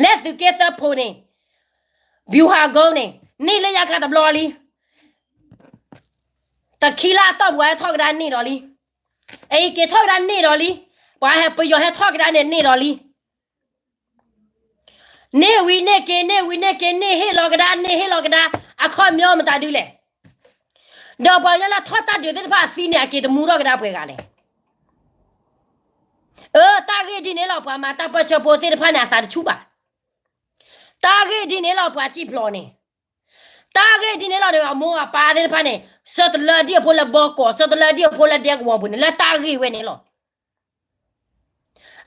လံ, လၢသုးက့သၢဖိန့ၣ်, ဗျူဟာကုန်းန့ၣ် န့ၢ်လၢယခါတဘျီလံ, တခံလၢအတီၢ်ပူၤဟဲထီၣ်ကဒါန့ၢ်ဒီးလံ, အအံၤက့ၤထီၣ်ကဒါန့ၢ်ဒီးလံ, ပှၤဟဲပယီၤဟဲထီၣ်ကဒါန့ၣ်န့ၢ်ဒီးလံ န့ၢ်ဝံၤန့ၢ်က့ၤ န့ၢ်ဝံၤန့ၢ်က့ၤ န့ၢ်ဟ့ၣ်လီၤကဒါ န့ၢ်ဟ့ၣ်လီၤကဒါ, အခီပညီမတၤဒုလဲၣ်. ဒီးပှၤကညီလၢထီၣ်တၢ်ဒုးသ့ၣ်တဖၣ်အသံန့ၣ် အက့ၤတမူထီၣ်ကဒါပှဲၤဂၤလဲၣ်. အၢ တၢ်ဂ့ၢ်ဒ်န့ၣ်လီၤ ပှၤမၤတၢ်ပၢၢ်ဆၢဖိသ့ၣ်တဖၣ်န့ၣ် အသးတဆူၣ်ဘၣ်. တၢ်ဂ့ၢ်ဒ်န့ၣ်လီၤ ပှၤစံၣ်ဖျိးန့ၣ်, တၢ်ဂ့ၢ်ဒ်န့ၣ်လီၤဒီး အမိၢ်အပၢ်သ့ၣ်တဖၣ်န့ၣ် ဆၢတလၢဒံၣ်အဖိလၢဘီကီး ဆၢတလၢဒံၣ်အဖိလၢဒဲကဝီၤပူၤန့ၣ် လၢတၢ်ဂ့ၢ်ဝဲန့ၣ်လီၤ.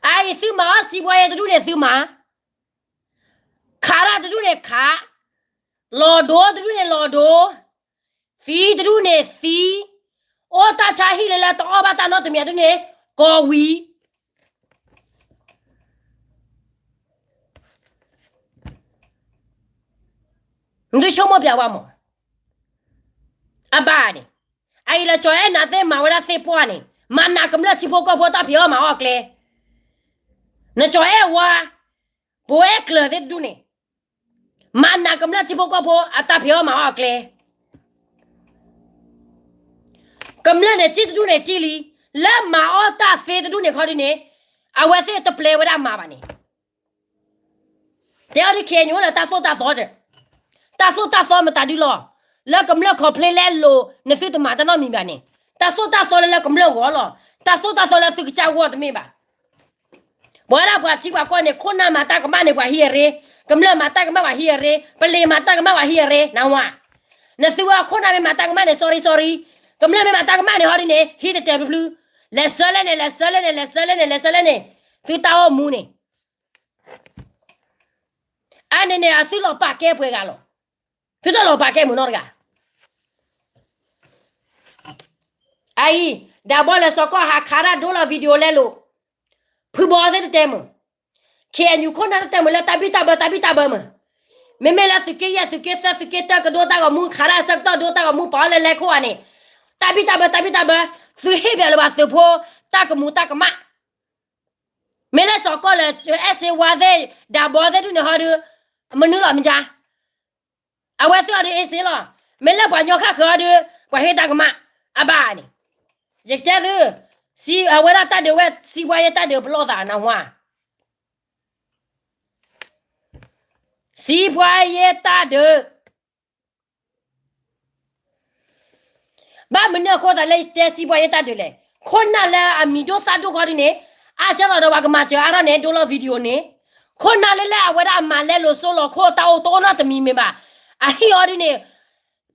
အအံၤသုမၤအီၣ်စံးဘှါယဲတဒူၣ်န့ၣ်သုမၤ, ခးတၢ်တဒူၣ်န့ၣ်ခး, လီၤဒိတဒူၣ်န့ၣ်လီၤဒိ, သံတဒူၣ်န့ၣ်သံ, အိၣ်တၢ်ဆါဟံၣ်လၢလၢတအီၣ်ဘၣ်တၢ်နီတမံၤဒ်န့ၣ်, ကီးဝံၤ နသုဆိကမိၣ်ပျးဝဲမး, အဘၣ်န့ၣ်, အအံၤလၢကၠီၤအဲၣ်နၤသ့ၣ်မၤဝဲဒၣ်သ့ၣ်ပှၢ်န့ၣ် မၤနးကမျၢၢ်ထံဖိကီၢ်ဖိတၢ်ဖံးအီၣ်မၤအီၣ်အကျဲ, နကၠီၤအဲၣ်ဝါ, ပဝဲကျၢၤသ့ၣ်တဒူၣ်န့ၣ်, မၤနးကမျၢၢ်ထံဖိကီၢ်ဖိအတၢ်ဖံးအီၣ်မၤအီၣ်အကျဲ ကမျၢၢ်န့ၣ်စံၣ်တဒူၣ်န့ၣ်စံၣ်လံ, လၢမၤအီၣ်တၢ်သ့တဒူၣ်န့ၣ်ခီဒ်န့ၣ်, အဝဲသ့ၣ်တပျဲဝဲဒၣ်မၤဘၣ်န့ၣ်, တဲအီၤဒ်ခဲအံၤန့ၣ်အိၣ်လၢတၢ်သိၣ်တၢ်သီဒီး, တၢ်သိၣ်တၢ်သီမတၤဒုလီၤ, လၢကမျၢၢ် complain လဲလိာ် နသုတမၤတၢ်နီတမံၤဘၣ်န့ၣ်, တၢ်သိၣ်တၢ်သီလၢလၢကမျၢၢ်ဂီၢ်လီၤ, တၢ်သိၣ်တၢ်သီလၢသုကစၢ်ဂီၢ်တမ့ၢ်ဘၣ် ပဝဲဒၣ်ပှၤထံပှၤကီၢ်န့ၣ် ခိၣ်နၢ်မၤတၢ်ကမၣ်န့ၣ် ပှၤဟံးအရ့, ကမျၢၢ်မၤတၢ်ကမၣ်ပှၤဟံးအရ့, ပလံၤမၤတၢ်ကမၣ်ပှၤဟံးအရ့, နဝၤ, နသုဝဲခိၣ်နၢ်မ့ၢ်မၤတၢ်ကမၣ်န့ၣ် sorry sorry, ကမျၢၢ်မ့ၢ်မၤတၢ်ကမၣ်န့ၣ် ဟီဒ်န့ၣ် ဟံးတတဲာ်ဖျုဖျု, လဲၤဆၢလဲၣ်န့ၣ် လဲၤဆၢလဲၣ်န့ၣ် လဲၤဆၢလဲၣ်န့ၣ် လဲၤဆၢလဲၣ်န့ၣ်, သုတၢ်အိၣ်မူန့ၣ် အါန့ၣ်န့ၣ် အသုလီၤပာ်ကဲပှဲၤဂၤလီၤ, သုတၢ်လီၤပာ်ကဲမုၢ်နီတဂၤ အအံၤ, ဒၣ်ဘီလဲၤစီၤကီၢ်ဟးခးတၢ်ဒိလီၤ video လဲလိာ်, ဖုဘီသ့ၣ်တတဲမုၢ်, ခဲအံၤ ခိၣ်နၢ်တတဲမုၢ်လၢတၢ်ဘံၣ်တၢ်ဘၢ တၢ်ဘံၣ်တၢ်ဘၢမုၢ်, မ့မ့ၢ်လၢသုးက့ယဲၢ် သုးက့သၢ သုးက့တၢ ကဒိတၢ်ဂီၤမူ ခးတၢ်ဆၢကတီၢ်ဒိတၢ်ဂီၤမူ ပာ်အီၤလၢလဲခိၣ်ဧါန့ၣ်, တၢ်ဘံၣ်တၢ်ဘၢ တၢ်ဘံၣ်တၢ်ဘၢ, သုဟ့ၣ်ဘၣ်လၢပှၤသုးဖိ တၢ်ကမူၤတၢ်ကမၣ်, မ့ၢ်လၢစီၤကီၢ်လၢ အဲၣ်စ့ဝါသ့ၣ် ဒၣ်ဘီသ့ၣ်ဒုးန့ၣ်ဟီဒုး, မနုၤလီၤမ့ၢ်ကါ အဝဲသ့ၣ်အီၤဒုး အ့စ့လီၤ, မ့ၢ်လၢပှၤကညီဃၣ်ဃၢၤအီၤဒုး ပှၤဟ့ၣ်တၢ်ကမၣ်, အဘၣ်န့ၣ်, ယကတဲသု, အဝဲဒၣ်တၢ်ဒုးဝဲ စံးပှၤယဲတၢ်ဒုးပလီၢ်သးနဝါ, စံးပှၤယဲတၢ်ဒုး ဘၣ်မနုၤအဃိသးလၢယတဲစံးပှၤယဲတၢ်ဒုးလဲၣ်, ခိၣ်နၢ်လၢအမံၤဒိၣ်သၣ်ဒိၣ်ဃီဒုးန့ၣ်, အါကဲသိးဒီးပှၤကမၤစၢၤအါထီၣ်န့ၣ် ဒိလီၤ video န့ၣ်, ခိၣ်နၢ်လၢလၢအဝဲဒၣ်အမၤလဲလိာ်ဆိလိာ်ခိၣ်တၢ်အိၣ်တအိၣ်နီတမံၤမ့ၢ်ဘၣ်, အဟ့ၣ်အီၤဒုးန့ၣ်,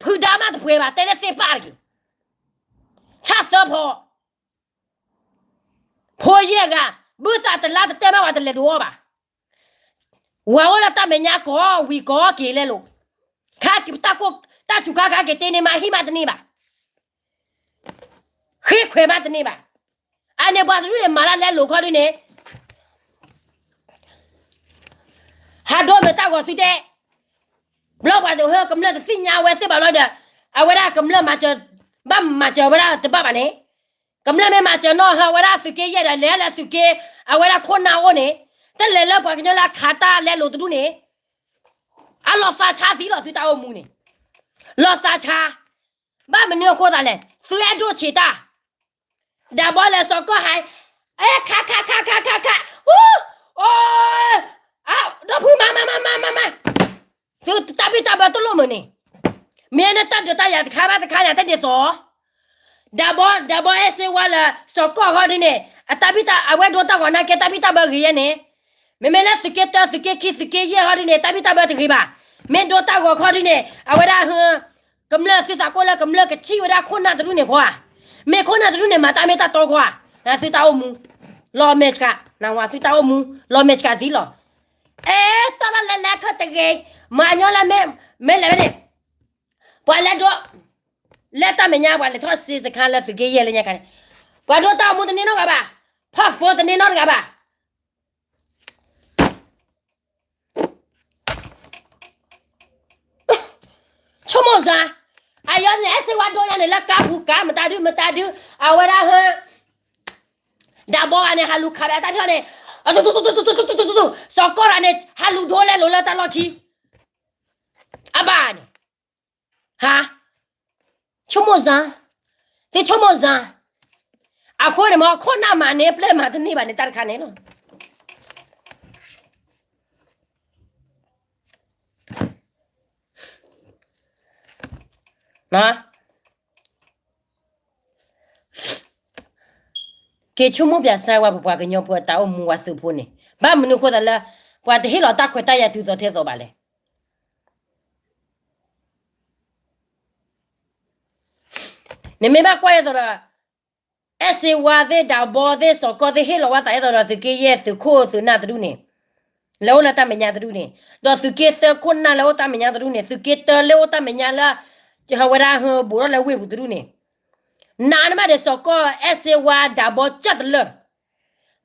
ဖုဒါမးတပှဲၤဘၣ် တဲလၢသ့ၣ်ပၢ်တက့ၢ်, ဆၣ်သၢဖီ ဖိယဲၢ်ဂၤ, ဘုသးတလါတတဲမးပှၤတလဲၤဒိးအီၤဘၣ်, ဝၤအိၣ်လၢတၢ်မဲာ်ညါကိးဝံၤကိးက့ၤလဲလိာ်, ခါက့ၤတၢ်ကူၣ်, တၢ်စူၤခါခါက့ၤတ့န့ၢ်မး ဟံၣ်မးတန့ၢ်ဘၣ်, ဃ့ခွဲးမးတန့ၢ်ဘၣ်, အန့ၣ်ပှၤတဒူၣ်န့ၣ်မၤတၢ်လဲလိာ်ခီဒုးန့ၣ် ဟးဒိမ့ၢ်တၢ်ဂီၤသုတဲ, ဘျီပှၤတဟၢ ကမျၢၢ်တသ့ၣ်ညါဝဲသ့ၣ်ဘၣ်လီၤဒီး, အဝဲဒၣ်ကမျၢၢ်မၤစၢၤ, ဘၣ်မၤစၢၤဝဲဒၣ်တဘၣ်ဘၣ်န့ၣ်, ကမျၢၢ်မ့ၢ်မၤစၢၤနီၢ်ဟၢဝဲဒၣ်သုးက့ယဲၢ်ဒီး လဲၤလၢသုးက့, အဝဲဒၣ်ခိၣ်နၢ်အိၣ်န့ၣ်, တလဲၤလၢပှၤကညီလၢအခးတၢ်လဲလိာ်တဒူၣ်န့ၣ်, အလီၤသးဆါသံလီၤသုတၢ်အိၣ်မူန့ၣ်, လီၤသးဆါ, ဘၣ်မနုၤအဃိသးလဲၣ်, သုအဲၣ်ဒိၣ်ဆံးတၢ် ဒၣ်ဘီလဲၤစီၤကီၢ်ဟဲ, အဲ ခး ခး ခး ခး ခး ခး, အိ အိ ဒီဖုမၤ မၤ မၤ မၤ မၤ မၤ, သုတၢ်ဘံၣ်တၢ်ဘၢတလိၣ်မုာ်န့ၣ်, မ့ၢ်နတၢ်ဒုးတၢ်ယၤတခါဘၣ်တခါန့ၣ် တၢ်ဒ်သိး ဒၣ်ဘီ ဒၣ်ဘီအဲၣ်စ့ဝါလၢ စီၤကီၢ်ဟီဒ်န့ၣ် အတၢ်ဘံၣ်တၢ် အဝဲဒိတၢ်ဂီၤနာ်က့ တၢ်ဘံၣ်တၢ်ဘၢဂ့ၤယဲန့ၣ်, မ့မ့ၢ်လၢသုးက့တၢ သုးက့ခံ သုးက့ယဲၢ်ဟီဒ်န့ၣ် တၢ်ဘံၣ်တၢ်ဘၢတဂ့ၤဘၣ်, မ့ၢ်ဒိတၢ်ဂီၤခီဒ်န့ၣ် အဝဲဒၣ်ဟ ကမျၢၢ်သုသးကိၢ်လၢကမျၢၢ်ကထံၣ်ဝဲဒၣ်ခိၣ်နၢ်တဒူၣ်န့ၣ်ခွါ, မ့ၢ်ခိၣ်နၢ်တဒူၣ်န့ၣ် မၤတၢ်မ့ၢ်တၢ်တီခွါ, သုတၢ်အိၣ်မူ လီၤမဲာ်ဆှး, နဝၤသုတၢ်အိၣ်မူ လီၤမဲာ်ဆှးသံလီၤ, အဲ တီၢ်လီၤလဲၤလဲၤခၢၣ်တဂ့ၤ, မၤညီလၢ မ့ၢ်လဲၤဝဲန့ၣ်, ပှၤလဲၤဒိ လၢတၢ်မဲာ်ညါ ပှၤလဲၤထီၣ်စ့စခါလၢသုးက့ယဲၢ်လၢညါခါန့ၣ်, ပှၤဒိတၢ်အိၣ်မူတန့ၢ်နီတဂၤဘၣ်, ဖီၣ်ဖိတန့ၢ်နီတဂၤဘၣ် ဆိကမိၣ်စ့ၢ်, အယီန့ၣ် အဲၣ်စ့ဝါဒိယါန့ၣ် လၢကါပူၤကါ မတၤဒု မတၤဒု, အဝဲဒၣ်ဟ ဒၣ်ဘီဂၤန့ၣ် ဟးလူၤခးဘၣ်အတၢ်ထီၣ်န့ၣ်, စီၤကီၢ်ရၤန့ၣ် ဟးလူၤဒိလဲၤလိာ်လၢတၢ်လီၢ်ခံ, အဘၣ်န့ၣ်, ဟါ, ဆိကမိၣ်စ့ၢ်, သုဆိကမိၣ်စ့ၢ်, အဃိန့ၣ်မ့ၢ်ခိၣ်နၢ်မၤန့ၢ်ပျဲၢ်မၤတန့ၢ်ဘၣ်န့ၣ် တၢ်တခါန့ၣ်လီၤ. က့ၤဆိကမိၣ်ပၠးစၢ်ဝဲပပှၤကညီဖိအတၢ်အိၣ်မူဝဲသုးဖိန့ၣ်, ဘၣ်မနုၤဃိသးလၢ ပှၤတဟ့ၣ်လီၤတၢ်ခွဲးတၢ်ယာ်တုၤသိးထဲသိးဘၣ်လဲၣ်. နမ့ၢ်ဘၣ်ကွၢ်အသိးဒီး အဲၣ်စ့ဝါသ့ၣ် ဒၣ်ဘီသ့ၣ် စီၤကီၢ်သ့ၣ် ဟ့ၣ်လီၤဝဲသးအသိးဒီး သုးက့ယဲၢ် သုးခိၣ်သုးနၢ်တဒူၣ်န့ၣ်, လၢအိၣ်လၢတၢ်မဲာ်ညါတဒူၣ်န့ၣ်, ဒီးသုးက့သၢခိၣ်နၢ်လၢအိၣ်တၢ်မဲာ်ညါတဒူၣ်န့ၣ်, သုးက့တၢလၢအိၣ်တၢ်မဲာ်ညါလၢ ဟဝဲဒၣ်ဟဘိးထီၣ်လၢဝ့ၢ်ပူၤတဒူၣ်န့ၣ်, နးနမးဒီးစီၤကီၢ် အဲၣ်စ့ဝါ ဒၣ်ဘီ ကၢ်တလၢာ်,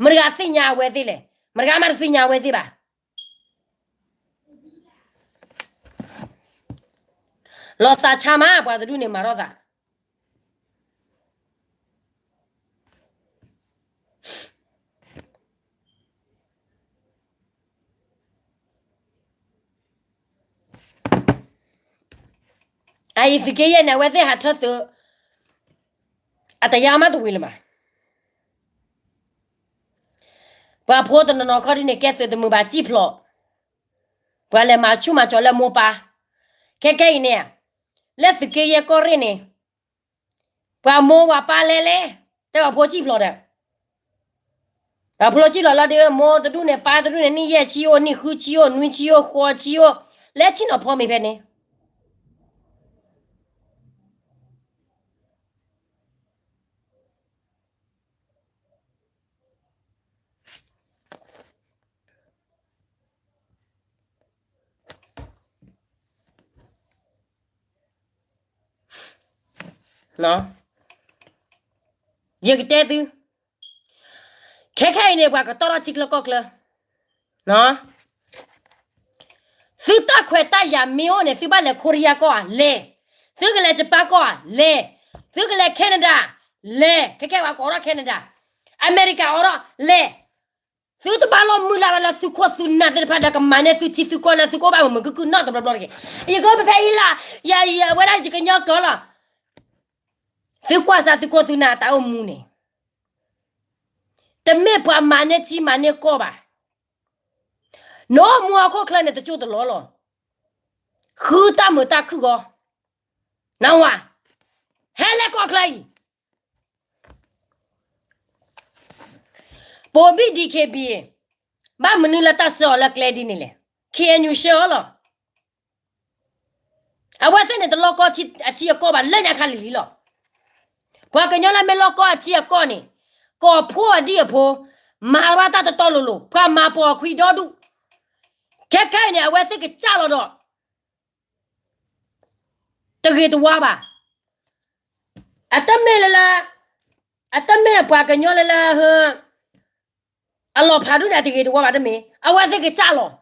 မတၤဂၤသ့ၣ်ညါအဝဲသ့ၣ်လဲၣ်, မတၤဂၤမးတသ့ၣ်ညါအဝဲသ့ၣ်ဘၣ်. လီၤသးဆါမး ပှၤတဒူၣ်န့ၣ်မၤထီၣ်သး အအံၤသုးက့ယဲၢ်န့ၣ် အဝဲသ့ၣ်ဟးထၢသုး အတယါမးတဝံၤလၢၤမး, ပှၤဖိတနီၤနီၤခီဒ်န့ၣ် ကဲသုးတမုာ်ဘၣ်စံၣ်ဖျိး, ပှၤလဲၤမၤဆူၣ်မၤကၠီၤလၢမိၢ်ပၢ်, ခဲခဲအံၤန့ၣ်, လၢသုးက့ယဲၢ်ကီၢ်ရ့ၣ်န့ၣ်, ပှၤမိၢ်ပှၤပၢ်လဲၤလဲၤ, တဲပှၤဖိစံၣ်ဖျိးဒီး ပှၤဖိစံၣ်ဖျိးလီၤဒီး မိၢ်တဒူၣ်န့ၣ် ပၢ်တဒူၣ်န့ၣ် နံၣ်ယဲၢ်ဆံအိၣ် နံၣ်ဃုဆံအိၣ် နွံဆံအိၣ် ဃိးဆံအိၣ်, လဲၤဆံၣ်နီၤဖီမ့ၤဖဲန့ၣ် ယကတဲသု, ခဲခဲအံၤန့ၣ် ပှၤကတီၢ်ထီၣ်ထံချၢကီၢ်ချၢ, သုတၢ်ခွဲးတၢ်ယာ်မ့ၢ်အိၣ်န့ၣ် သုဘၣ်လဲၤခိရံယါကီၢ်ဧါ လဲၤ, သုကလဲၤယပၣ်ကီၢ်ဧါ လဲၤ, သုကလဲၤ Canada လဲၤ, ခဲခဲပှၤကအိးထီၣ် Canada, အမဲရကၤအိးထီၣ်လဲၤ, သုတဘၣ်လီၤမုၢ်လၢ်လၢသုခိၣ်သုနၢ်သ့ၣ်တဖၣ်ဒီးကမၤန့ၢ်သုထံသုကီၢ်လၢသုကအိၣ်ဘၣ်မုာ်မုာ်ခုၣ်ခုၣ်နီတဘျီဘျီတဂ့ၤ, ယကအိၣ်ဖဲဖဲအံၤလီၤ, ယ ယ အဝဲဒၣ်ယကညီကီၢ်လီၤ, သုကွၢ်စၢ်သုခိၣ်သုနၢ်တၢ်အိၣ်မူန့ၣ်, တမ့ၢ်ပှၤမၤန့ၢ်ထံမၤန့ၢ်ကီၢ်ဘၣ်, နအိၣ်မူဟီၣ်ခိၣ်ချၢန့ၣ်တကၠိၢ်တလီၢ်လီၤ, ဃုတၢ်မုာ်တၢ်ခုၣ်ဂီၤ, နဝၤ, ဟဲလၢကီၢ်ချၢအံၤ ပိာ်ဘံၣ် DKBA, ဘၣ်မနုၤလၢတၢ်ဆှၢအီၤလၢကျဲဒ်န့ၣ်လဲၣ်, KNU ဆှၢအီၤလီၤ, အဝဲသ့ၣ်န့ၣ်တလီၢ်ကီၢ်အထံအကီၢ်ဘၣ်လၢညါခါလံၤလံၤလီၤ, ပှၤကညီလၢမ့ၢ်လီၢ်ကီၢ်အထံအကီၢ်န့ၣ်, ကိးဖှိၣ်အဒံၣ်အဖိ, မၤဘၣ်တၢ်တတီလိၤလိၤ ပှၤမၤပိာ်အခွံဒီဒူၣ်, ခဲခဲအံၤန့ၣ် အဝဲသ့ၣ်ကစၢ်လီၤဒီး တဂ့ၤတဝါဘၣ်, အတမ့ၢ်လၢလၢ, အတမ့ၢ်ပှၤကညီလၢလၢ, အလီၤဖးဒိၣ်န့ၣ် အတဂ့ၤတဝါဘၣ်တမ့ၢ် အဝဲသ့ၣ်ကစၢ်လီၤ,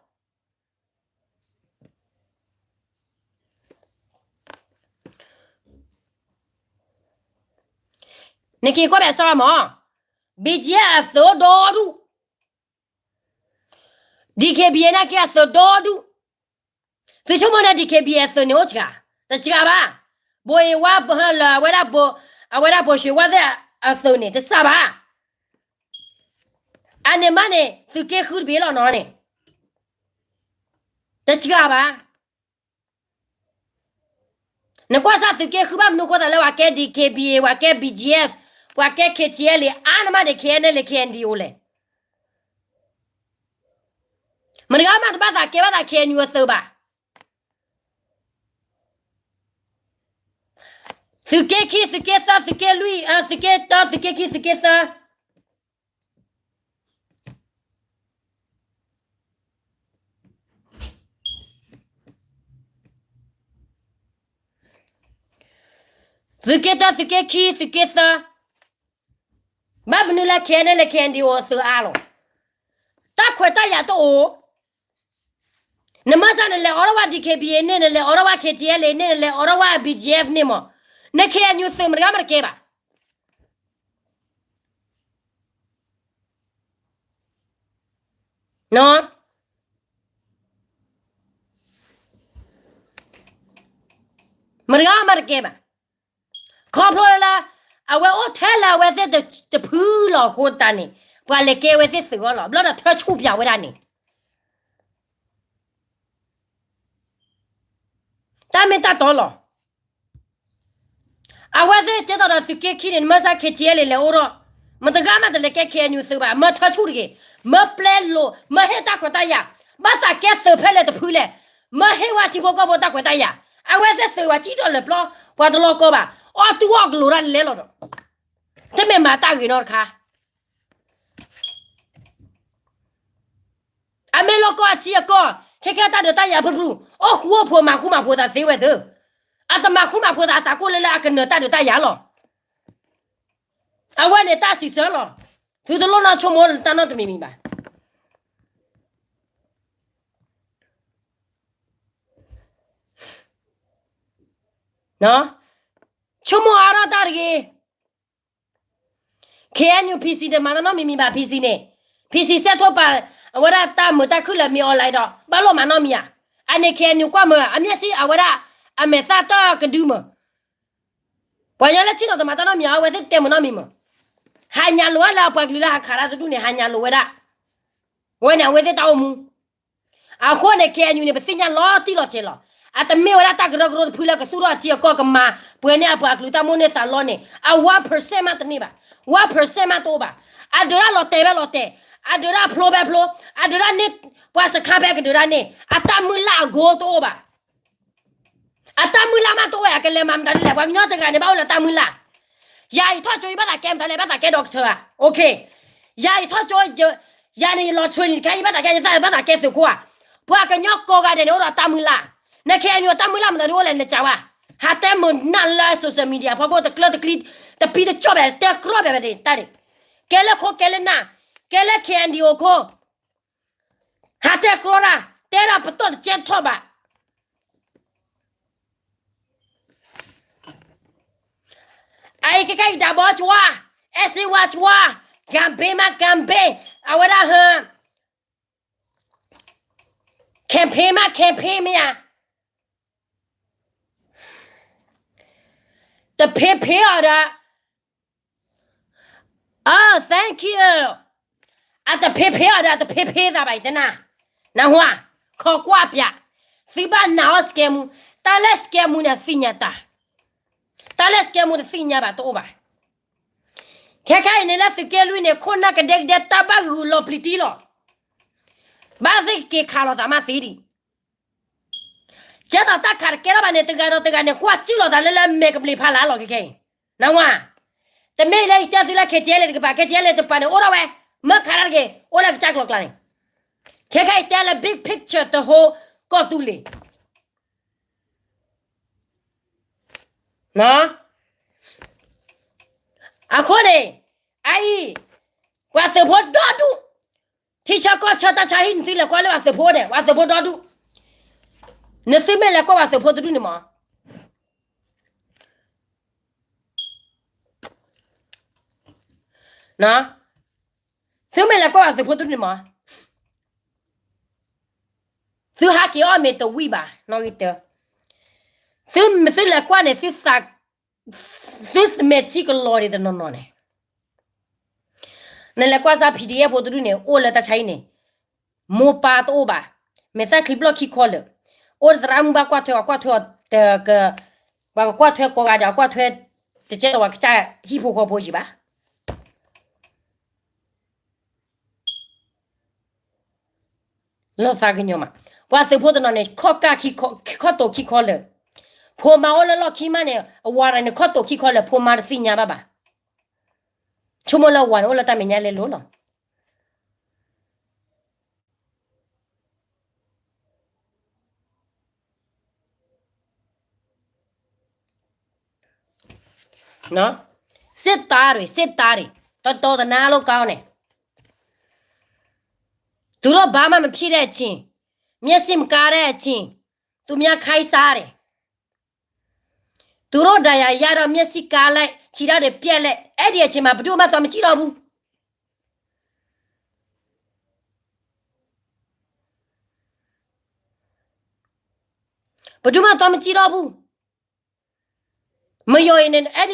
နက့ၤကွၢ်ဘၣ်စၢ်မး, BGF အသုးဒီဒူၣ်, DKBA နာ်က့အသုးဒီဒူၣ်, သုဆိကမိၣ်န့ၣ် DKBA အသုးန့ၣ်အိၣ်စှၤ, တစှၤဘၣ်, ဘိးအ့ဝါလၢအဝဲဒၣ်, အဝဲဒၣ်ဘိးဆှံဝါသ့ၣ် အသုးန့ၣ် တစှၤဘၣ်. အန့ၣ်မးန့ၣ် သုးက့ဃုတဘ့ၣ်လီၤနီၤန့ၣ် တစှၤဘၣ်. နကွၢ်စၢ်သုးက့ဃုဘၣ်မနုၤအဃိသတးလၢပှၤကဲ D K B A ပှၤကဲ B G F ပှၤကဲ K T L A အါန့ၢ်မးန့ၣ် K N L A K N D O လဲၣ်. မတဂၤမးတဘၣ်သးကဲဘၣ်သး K N U အသုးဘၣ်. သုးက့ခံ သုးက့သၢ သုးက့လွံၢ် သုးက့တၢ သုးက့ခံ သုးက့သၢ သုးက့တၢ သုးက့ခံ သုးက့သၢ, ဘၣ်မနုၤလၢ K N L A K N D O အသုးအါလီၤ. တၢ်ခွဲးတၢ်ယာ်တအိၣ်. နမ့ၢ်စ့ၢ်နလဲၤအိးထီၣ်ဝဲ D K B A န့ၣ် နလဲၤအိးထီၣ်ဝဲ K T L A န့ၣ် နလဲၤအိးထီၣ်ဝဲ B G F န့ၣ်မး, န K N U သုးမတဂၤမးတကဲဘၣ်. မတဂၤမးတကဲဘၣ်. ခီဖျိလၢ အဝဲအိၣ်ထဲလၢအဝဲသ့ၣ်တဖုလီၤအဃိသတးန့ၣ် ပှၤလဲၤကဲဝဲသ့ၣ်သုးအီၤလီၤ. ဘျီဒီးထၢဆူၣ်ပၠးဝဲဒၣ်န့ၣ် တၢ်မ့ၢ်တၢ်တီလီၤ. အဝဲသ့ၣ်ကဲသိးဒီးသုးက့ခံန့ၣ် နမ့ၢ်စ့ၢ် K T L A လဲၤအိးထီၣ်, မတဂၤမးတလဲၤကဲ K N U သုးဘၣ်. မ့ၢ်ထၢဆူၣ်တဂ့ၤ, မ့ၢ်ပျဲလိာ်, မ့ၢ်ဟ့ၣ်တၢ်ခွဲးတၢ်ယာ်, ဘၣ်သးကဲသုးဖဲလဲၣ်တဖုလဲၣ်, မ့ၢ်ဟ့ၣ်ဝဲထံဖိကီၢ်ဖိတၢ်ခွဲးတၢ်ယာ်. အဝဲသ့ၣ်သုးဝဲစံၣ်ထီၣ်လၢပျီ ပှၤတလီၤကီဘၣ်, အီၣ်တူၢ်အီၣ်ကလိာ်တၢ်လဲၤလီၤဒီး တမ့ၢ်မၤတၢ်ဂ့ၤနီတခါ. အမ့ၢ်လီၤကီအထံအကီၢ်, ခဲခဲတၢ်ဒုးတၢ်ယၤဖုဖု, အိၣ်ဃူအိၣ်ဖိးမၤဃူမၤဖိးသးသ့ဝဲသ့ၣ်, အတမၤဃူမၤဖိးသးအသးကိၢ်လၢလၢအကနၢၤတၢ်ဒုးတၢ်ယၤလီၤ. အဝဲန့ၣ်တၢ်စံးဆၢလီၤ. သုတလိၣ်နီၢ်ဆိကမိၣ်တၢ်နီတမံၤမံၤဘၣ်. ဆိကမိၣ်အါထီၣ်တၢ်တဂ့ၤ. K N U P C တမၤတၢ်နီတမံၤမံၤဘၣ် P C န့ၣ်, P C စဲးထိၣ်ပာ် အဝဲဒၣ်တၢ်မုာ်တၢ်ခုၣ်လၢမ့ၢ် online ဒီး ဘၣ်လိၣ်မၤနီတမံၤဧါ. အန့ၣ် K N U ကွၢ်မုာ် အမျက်စိ အဝဲဒၣ် အမဲာ်သၣ်တၢ်ကဒုမုာ်. ပှၤညီလၢဆံၣ်နီၤတမၤတၢ်နီတမံၤ အဝဲသ့ၣ်တဲမုာ်နီတမံၤမုာ်. ဟးညါလိာ်ဝဲလၢအပှၤကလုာ်လၢဟးခးတၢ်တဒူၣ်န့ၣ် ဟးညါလိာ်ဝဲဒၣ်. ဝဲန့ၣ်အဝဲသ့ၣ်တၢ်အိၣ်မူ အဃိန့ၣ် K N U န့ၣ် ပသ့ၣ်ညါလီၤတံၢ်လီၤဆဲးလီၤ. အတမ့ၢ်ဝဲဒၣ်တၢ်ကရၢကရိတဖုလၢကသူၣ်ထီၣ်အထံအကီၢ်ကမၤပှဲၤန့ၢ်အပှၤကလုာ်တၢ်မိၣ်န့ၢ်သးလီန့ၣ် အ one percent မးတန့ၢ်ဘၣ်, one percent မးတအိၣ်ဘၣ်. အဒုးတၢ်လီၤတဲာ်ဖဲလီၤတဲာ်, အဒုးတၢ်ဖျိဖဲဖျိ, အဒုးတၢ်န့ၢ်ပှၤစခါဖဲကဒုးတၢ်န့ၢ်, အတၢ်မုၢ်လၢ်အဂီၢ်တအိၣ်ဘၣ်. အတၢ်မုၢ်လၢ်မးတအိၣ် အကလဲၤမၤမတၤဒ်လဲၣ်. ပှၤကညီတဂၤန့ၣ် ဘၣ်အိၣ်လၢတၢ်မုၢ်လၢ်. ယၤယထီၣ်ကၠိ ယဘၣ်သးကဲမတၤလဲၣ်, ဘၣ်သးကဲ doctor ဧါ. Okay. ယၤယထီၣ်ကၠိ ယၤန့ၣ် ယလီၤ training တခါ ယဘၣ်သးကဲ ယသးဘၣ်သးကဲသုးခိၣ်ဧါ. ပှၤကညီကိးဂၤဒဲးန့ၣ် အိၣ်ဒီးတၢ်မုၢ်လၢ်. န K N U တၢ်မုၢ်လၢ်မတၤဒ်အိၣ်လဲၣ် နစံးဝဲ. ဟးတဲမုာ်နၢ်လၢ social media ဖီခိၣ် တကျၢတကျံ တပံတကၠီၣ်ဘၣ် တဲကြီဘၣ်တၢ်န့ၣ်. ကဲလၢခိ ကဲလၢနၢ်, ကဲလၢ K N D O ခိ ဟးတဲကြီတၢ်, တဲဒၣ်ပတီၢ်တကဲထီၣ်ဘၣ်. အအံၤခဲခါအံၤ ဒၣ်ဘီကွၢ်, အဲၣ်စ့ဝါကွၢ်, ကမ်ပ့မးကမ်ပ့, အဝဲဒၣ်ဟၢ campaign မး campaign မ့ၢ်ဧါ. တဖ့ဖ့အီၤဒီး Oh, thank you. အတဖ့ဖ့အီၤဒီး အတဖ့ဖ့သးဘၣ်အံၤတနၤ, နၢ်ဟူဧါ, ခိးကွၢ်ပၠး, သုဘၣ်နာ်အီၤ scam, တၢ်လၢ scam န့ၣ် အသ့ၣ်ညါတၢ်, တၢ်လၢ scam တသ့ၣ်ညါဘၣ်တအိၣ်ဘၣ်. ခဲခါအံၤန့ၣ်လၢသုးက့လွံၢ်န့ၣ် ခိၣ်နၢ်ကဒဲကဒဲ တၢ်ဘၣ်ဂုာ်လီၤပျံၤတံၢ်လီၤ. ဘၣ်သ့ၣ်က့ၤခးလိာ်သးမးသ့ဒံး ကဲသိးတၢ်ခးတကဲထီၣ်ဘၣ်န့ၣ် တဂၤဒီးတဂၤန့ၣ် ကွၢ်စံၣ်လိာ်သးလၢလၢမဲာ်ကဘျံးဖးလၢ်လီၤခဲခဲအံၤ, နၢ်ဟူဧါ. တမ့ၢ်လၢယတဲသုလၢ K T L A တကပၤ, K T L A တကပၤန့ၣ် အိၣ်ထီၣ်ဝဲ, မ့ၢ်ခးတၢ်တဂ့ၤ, အိၣ်လၢကစၢ်ကျိၤကျါန့ၣ်. ခဲခါအံၤတဲလၢ big picture တဟိကီၢ်သူလ့ၤ အဃိန့ၣ်, အအံၤ, ပှၤသုးဖိဒီဒူၣ်, ထံဆၢကီၢ်ဆၢတၢ်ဆါဟံၣ် နသုလဲၤကွၢ်လၢပှၤသုးဖိဒဲး, ပှၤသုးဖိဒီဒူၣ်, နသုမ့ၢ်လဲၤကွၢ်ပှၤသုးဖိတဒူၣ်န့ၣ်မး, သုမ့ၢ်လဲၤကွၢ်ပှၤသုးဖိတဒူၣ်န့ၣ်မး, သုဟးက့ၤအီၣ်မ့ၤတဝံၣ်ဘၣ်, နီၣ်ဂံၢ်တၢ, သုမ့ၢ်သုလဲၤကွၢ်န့ၣ်, သုမဲာ်ထံကလီၤဒံးတနီၤနီၤန့ၣ် နလဲၤကွၢ်စၢ် P D F ဖိတဒူၣ်န့ၣ် အိၣ်လၢတၢ်ဆါဟံၣ်န့ၣ် မိၢ်ပၢ်တအိၣ်ဘၣ်, မဲာ်သၣ်ချံဘျီၣ်ခံခီလၢာ်, အိၣ်ဒီးသရၣ်မုၣ်ဘၣ်ကွၢ်ထွဲအီၤ ကွၢ်ထွဲအီၤတက, ပှၤကကွၢ်ထွဲကိးဂၤဒဲး ကွၢ်ထွဲတကဲလၢၤဝဲကစၢ်ဟံၣ်ဖိဃီဖိယံၤဘၣ်. လီၤသးကညီၤမး, ပှၤသုးဖိတနီၤန့ၣ် ခီၣ်ကၢ်ခံခီ, ခီၣ်တိာ်ခံခီလၢာ်, ဖိမါအိၣ်လၢလီၢ်ခံမးန့ၣ် အဝၤတဂၤန့ၣ် ခီၣ်တိာ်ခံခီလၢာ် ဖိမါတသ့ၣ်ညါဘၣ်ဘၣ်. ဆိကမိၣ်လၢအဝၤန့ၣ်အိၣ်လၢတၢ်မဲာ်ညါလဲလိၤလီၤ. စစ်သားတွေ, စစ်သားတွေ, တတီတနါလိကါန့ၣ်, သူတို့ဘာမှမဖြစ်တဲ့အချိန်, မျက်စိမကါတဲ့အချိန်, သူများခိုင်းစားတယ်. သူတို့ဒဏ်ရာရတော့မျက်စိကါလိုက်, ခြေထောက်တွေပြတ်လိုက်, အဲ့ဒီအချိန်မှာဘယ်သူမှသွားမကြည့်တော့ဘူး. ဘယ်သူမှသွားမကြည့်တော့ဘူး. မယိၤအံၤန့ၣ် အဲ့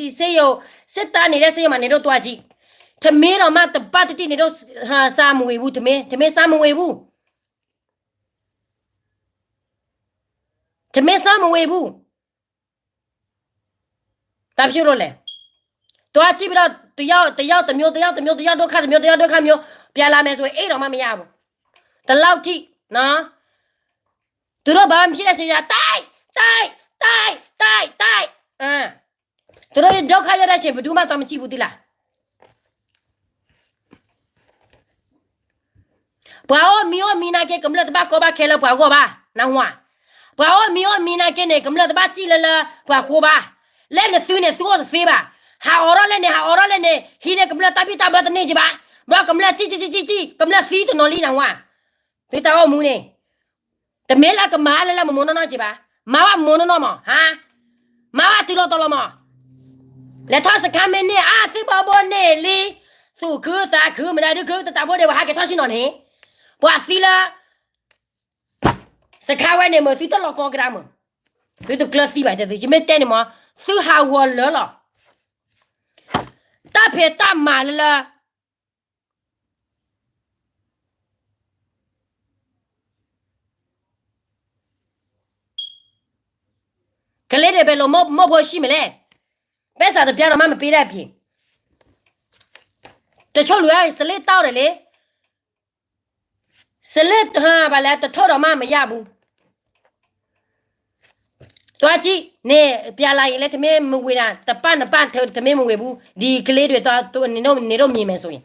ဒီဆေးရုံ, စစ်သားနေတဲ့ဆေးရုံမှာနေတော့သွားကြည့်. ထမင်းတောင်မှတပတ်တိတိနေတော့ စားမဝေဘူး, ထမင်း, ထမင်းစားမဝေဘူး. ထမင်းစားမဝေဘူး. ဘာဖြစ်လို့လဲ. သွားကြည့်ပြီးတော့ တစ်ယောက်တစ်ယောက်တစ်မျိုး, တစ်ယောက်တစ်မျိုး, တစ်ယောက်ဒုက္ခတစ်မျိုး, တစ်ယောက်ဒုက္ခမျိုး, ပြန်လာမယ်ဆိုရင် အိပ်တောင်မှမရဘူး. ဒီလောက်ထိနော်. သူတို့ဘာမှဖြစ်တဲ့ဆရာ, တိုက်, တိုက်, တိုက်, တိုက်, တိုက်. သူတို့ဒုက္ခရောက်တဲ့အချိန် ဘယ်သူမှသွားမကြည့်ဘူးသီးလၢ်. ပှၤအိၣ်မံၤအိၣ်မံၤနာ်က့ ကမျၢၢ်တဘၣ်ကီဘၣ်ခဲလၢပှၤဂီၢ်ဘၣ်, နၢ်ဟူဧါ. ပှၤအိၣ်မံၤအိၣ်မံၤနာ်က့န့ၣ် ကမျၢၢ်တဘၣ်စံၣ်လၢလၢပှၤဃိဘၣ်. လၢနသုန့ၣ် သုအိၣ်တသ့ဘၣ်. ဟးအိးထီၣ်လဲၣ်န့ၣ် ဟးအိးထီၣ်လဲၣ်န့ၣ် ဟံးန့ၢ်ကမျၢၢ်တၢ်ဘံၣ်တၢ်ဘၢတန့ၢ်က့ဘၣ်. ဘျီကမျၢၢ်စံၣ်စံၣ်စံၣ်စံၣ် ကမျၢၢ်သံတနီၤလံ နၢ်ဟူဧါ. သုတၢ်အိၣ်မူန့ၣ် တမ့ၢ်လၢကမၤလၢလၢမမိၢ်နီၢ်နီၢ်က့ဘၣ်. မၤဝဲမိၢ်နီၢ်နီၢ်မး, ဟါ, မၤဝဲတုၤလီၤတီၤလီၤမး. လဲၤထီၣ်စခါမ့ၢ်န့ၢ် အါ သုဘၣ်ဘိန့ၢ်လံ, သူၣ်ခုသးခု မတၤဒုးခု တတၢ်ဖိဒံး ပှၤဟးက့ၤထီၣ်ဆံနီၤန့ၣ်, ပှၤသံလၢ စခါဝဲန့ၣ်မ့ၢ် သုတလီၤကီကဒါမ့ၢ်, သုတကျၢၤသံဘၣ်တဲသု, ယမ့ၢ်တဲန့ၣ်မး, သုဟးဂီၤလၢာ်လီၤ. တၢ်ဖံးတၢ်မၤလၢလၢ ကလေးတွေ ဘယ်လိုမုန့်ဖိရှိမလဲ. ပိုက်ဆံတစ်ပြားတောင်မှ မပေးတဲ့အပြင်, တချို့လူက စလစ်တောက်တယ်လေ. စလစ်, ဘာလဲ, တစ်ထုပ်တောင်မှ မရဘူး. သွားကြည့်, နင်ပြန်လာရင်လည်း ထမင်းမဝေတာ, တစ်ပတ်နှစ်ပတ် ထမင်းမဝေဘူး, ဒီကလေးတွေ, နင်တို့, နင်တို့မြင်မယ်ဆိုရင်.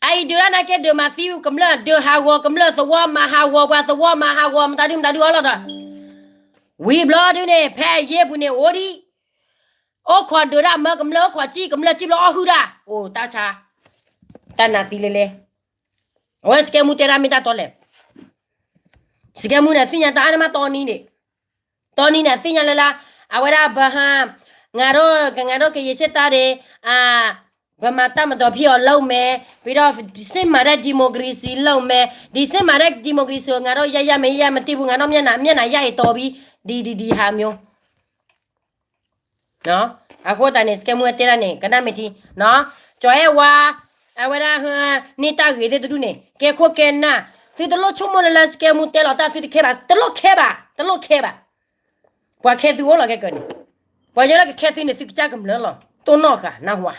အအံၤဒုးတၢ်နာ်က့ ဒုးမၤသံ ကမျၢၢ်ဒုးဟးဂီၤ, ကမျၢၢ်သဝီမၤဟးဂီၤ, ပှၤသဝီမၤဟးဂီၤ, မတၤဒုးမတၤဒုးအီလီၤဒီး, ဝံၤဘျီဒုးန့ၣ် ဖဲအယ့ၢ်ပူၤန့ၣ်အိၣ်ဒံး, အိၣ်ခိးဒုးတၢ်မၢကမျၢၢ်, အိၣ်ခိးစံၣ်ကမျၢၢ်, စံၣ်ဘျီအီၣ်ဟုၣ်တၢ်, အိၣ်တၢ်ဆါ, တၢ်နာ်သံလဲလဲ, အဝဲစကဲမူတဲတၢ်မ့ၢ်တၢ်တီလဲၣ်. စကဲမူန့ၣ် သ့ၣ်ညါတၢ်အါန့ၢ်မးတီနံၤန့ၣ်, တီနံၤန့ၣ် သ့ၣ်ညါလၢလၢ, အဝဲဒၣ်ဘၣ်ဟါ, ငါတို့, ငါတို့ကရင်စစ်သားတွေ, ဗမာတပ်မတော်ဖြစ်အောင်လုပ်မယ်, ပြီးတော့ စစ်မှန်တဲ့ ဒီမိုကရေစီလုပ်မယ်, ဒီစစ်မှန်တဲ့ ဒီမိုကရေစီကို ငါတို့ ရရမယ်, ရရမသိဘူး, ငါတို့ မျက်နှာ, မျက်နှာရရင်တော်ပြီ, ဒီ, ဒီ, ဒီဟာမျိုး. အဃိသတးန့ၣ် စကဲမူတဲတၢ်န့ၣ် ကနၣ်မ့ၢ်ထံ, ကၠီၤအဲၣ်ဝါ, အဝဲဒၣ်, န့ၢ်တၢ်ဂ့ၤသ့ၣ်တဒူၣ်န့ၣ် ကဲခိၣ်ကဲနၢ်, သုတလိၣ်ဆိကမိၣ်လၢလၢ စကဲမူတဲလီၤတၢ် သုတခဲဘၣ်, တလိၣ်ခဲဘၣ်, တလိၣ်ခဲဘၣ်. ပှၤခဲသုအိၣ်လီၤခဲကၢန့ၣ်, ပှၤယဲလၢကခဲသုန့ၣ် သုကစၢ်ကမျၢၢ်လီၤ, တိၢ်နီၣ်ဃာ် နၢ်ဟူဧါ.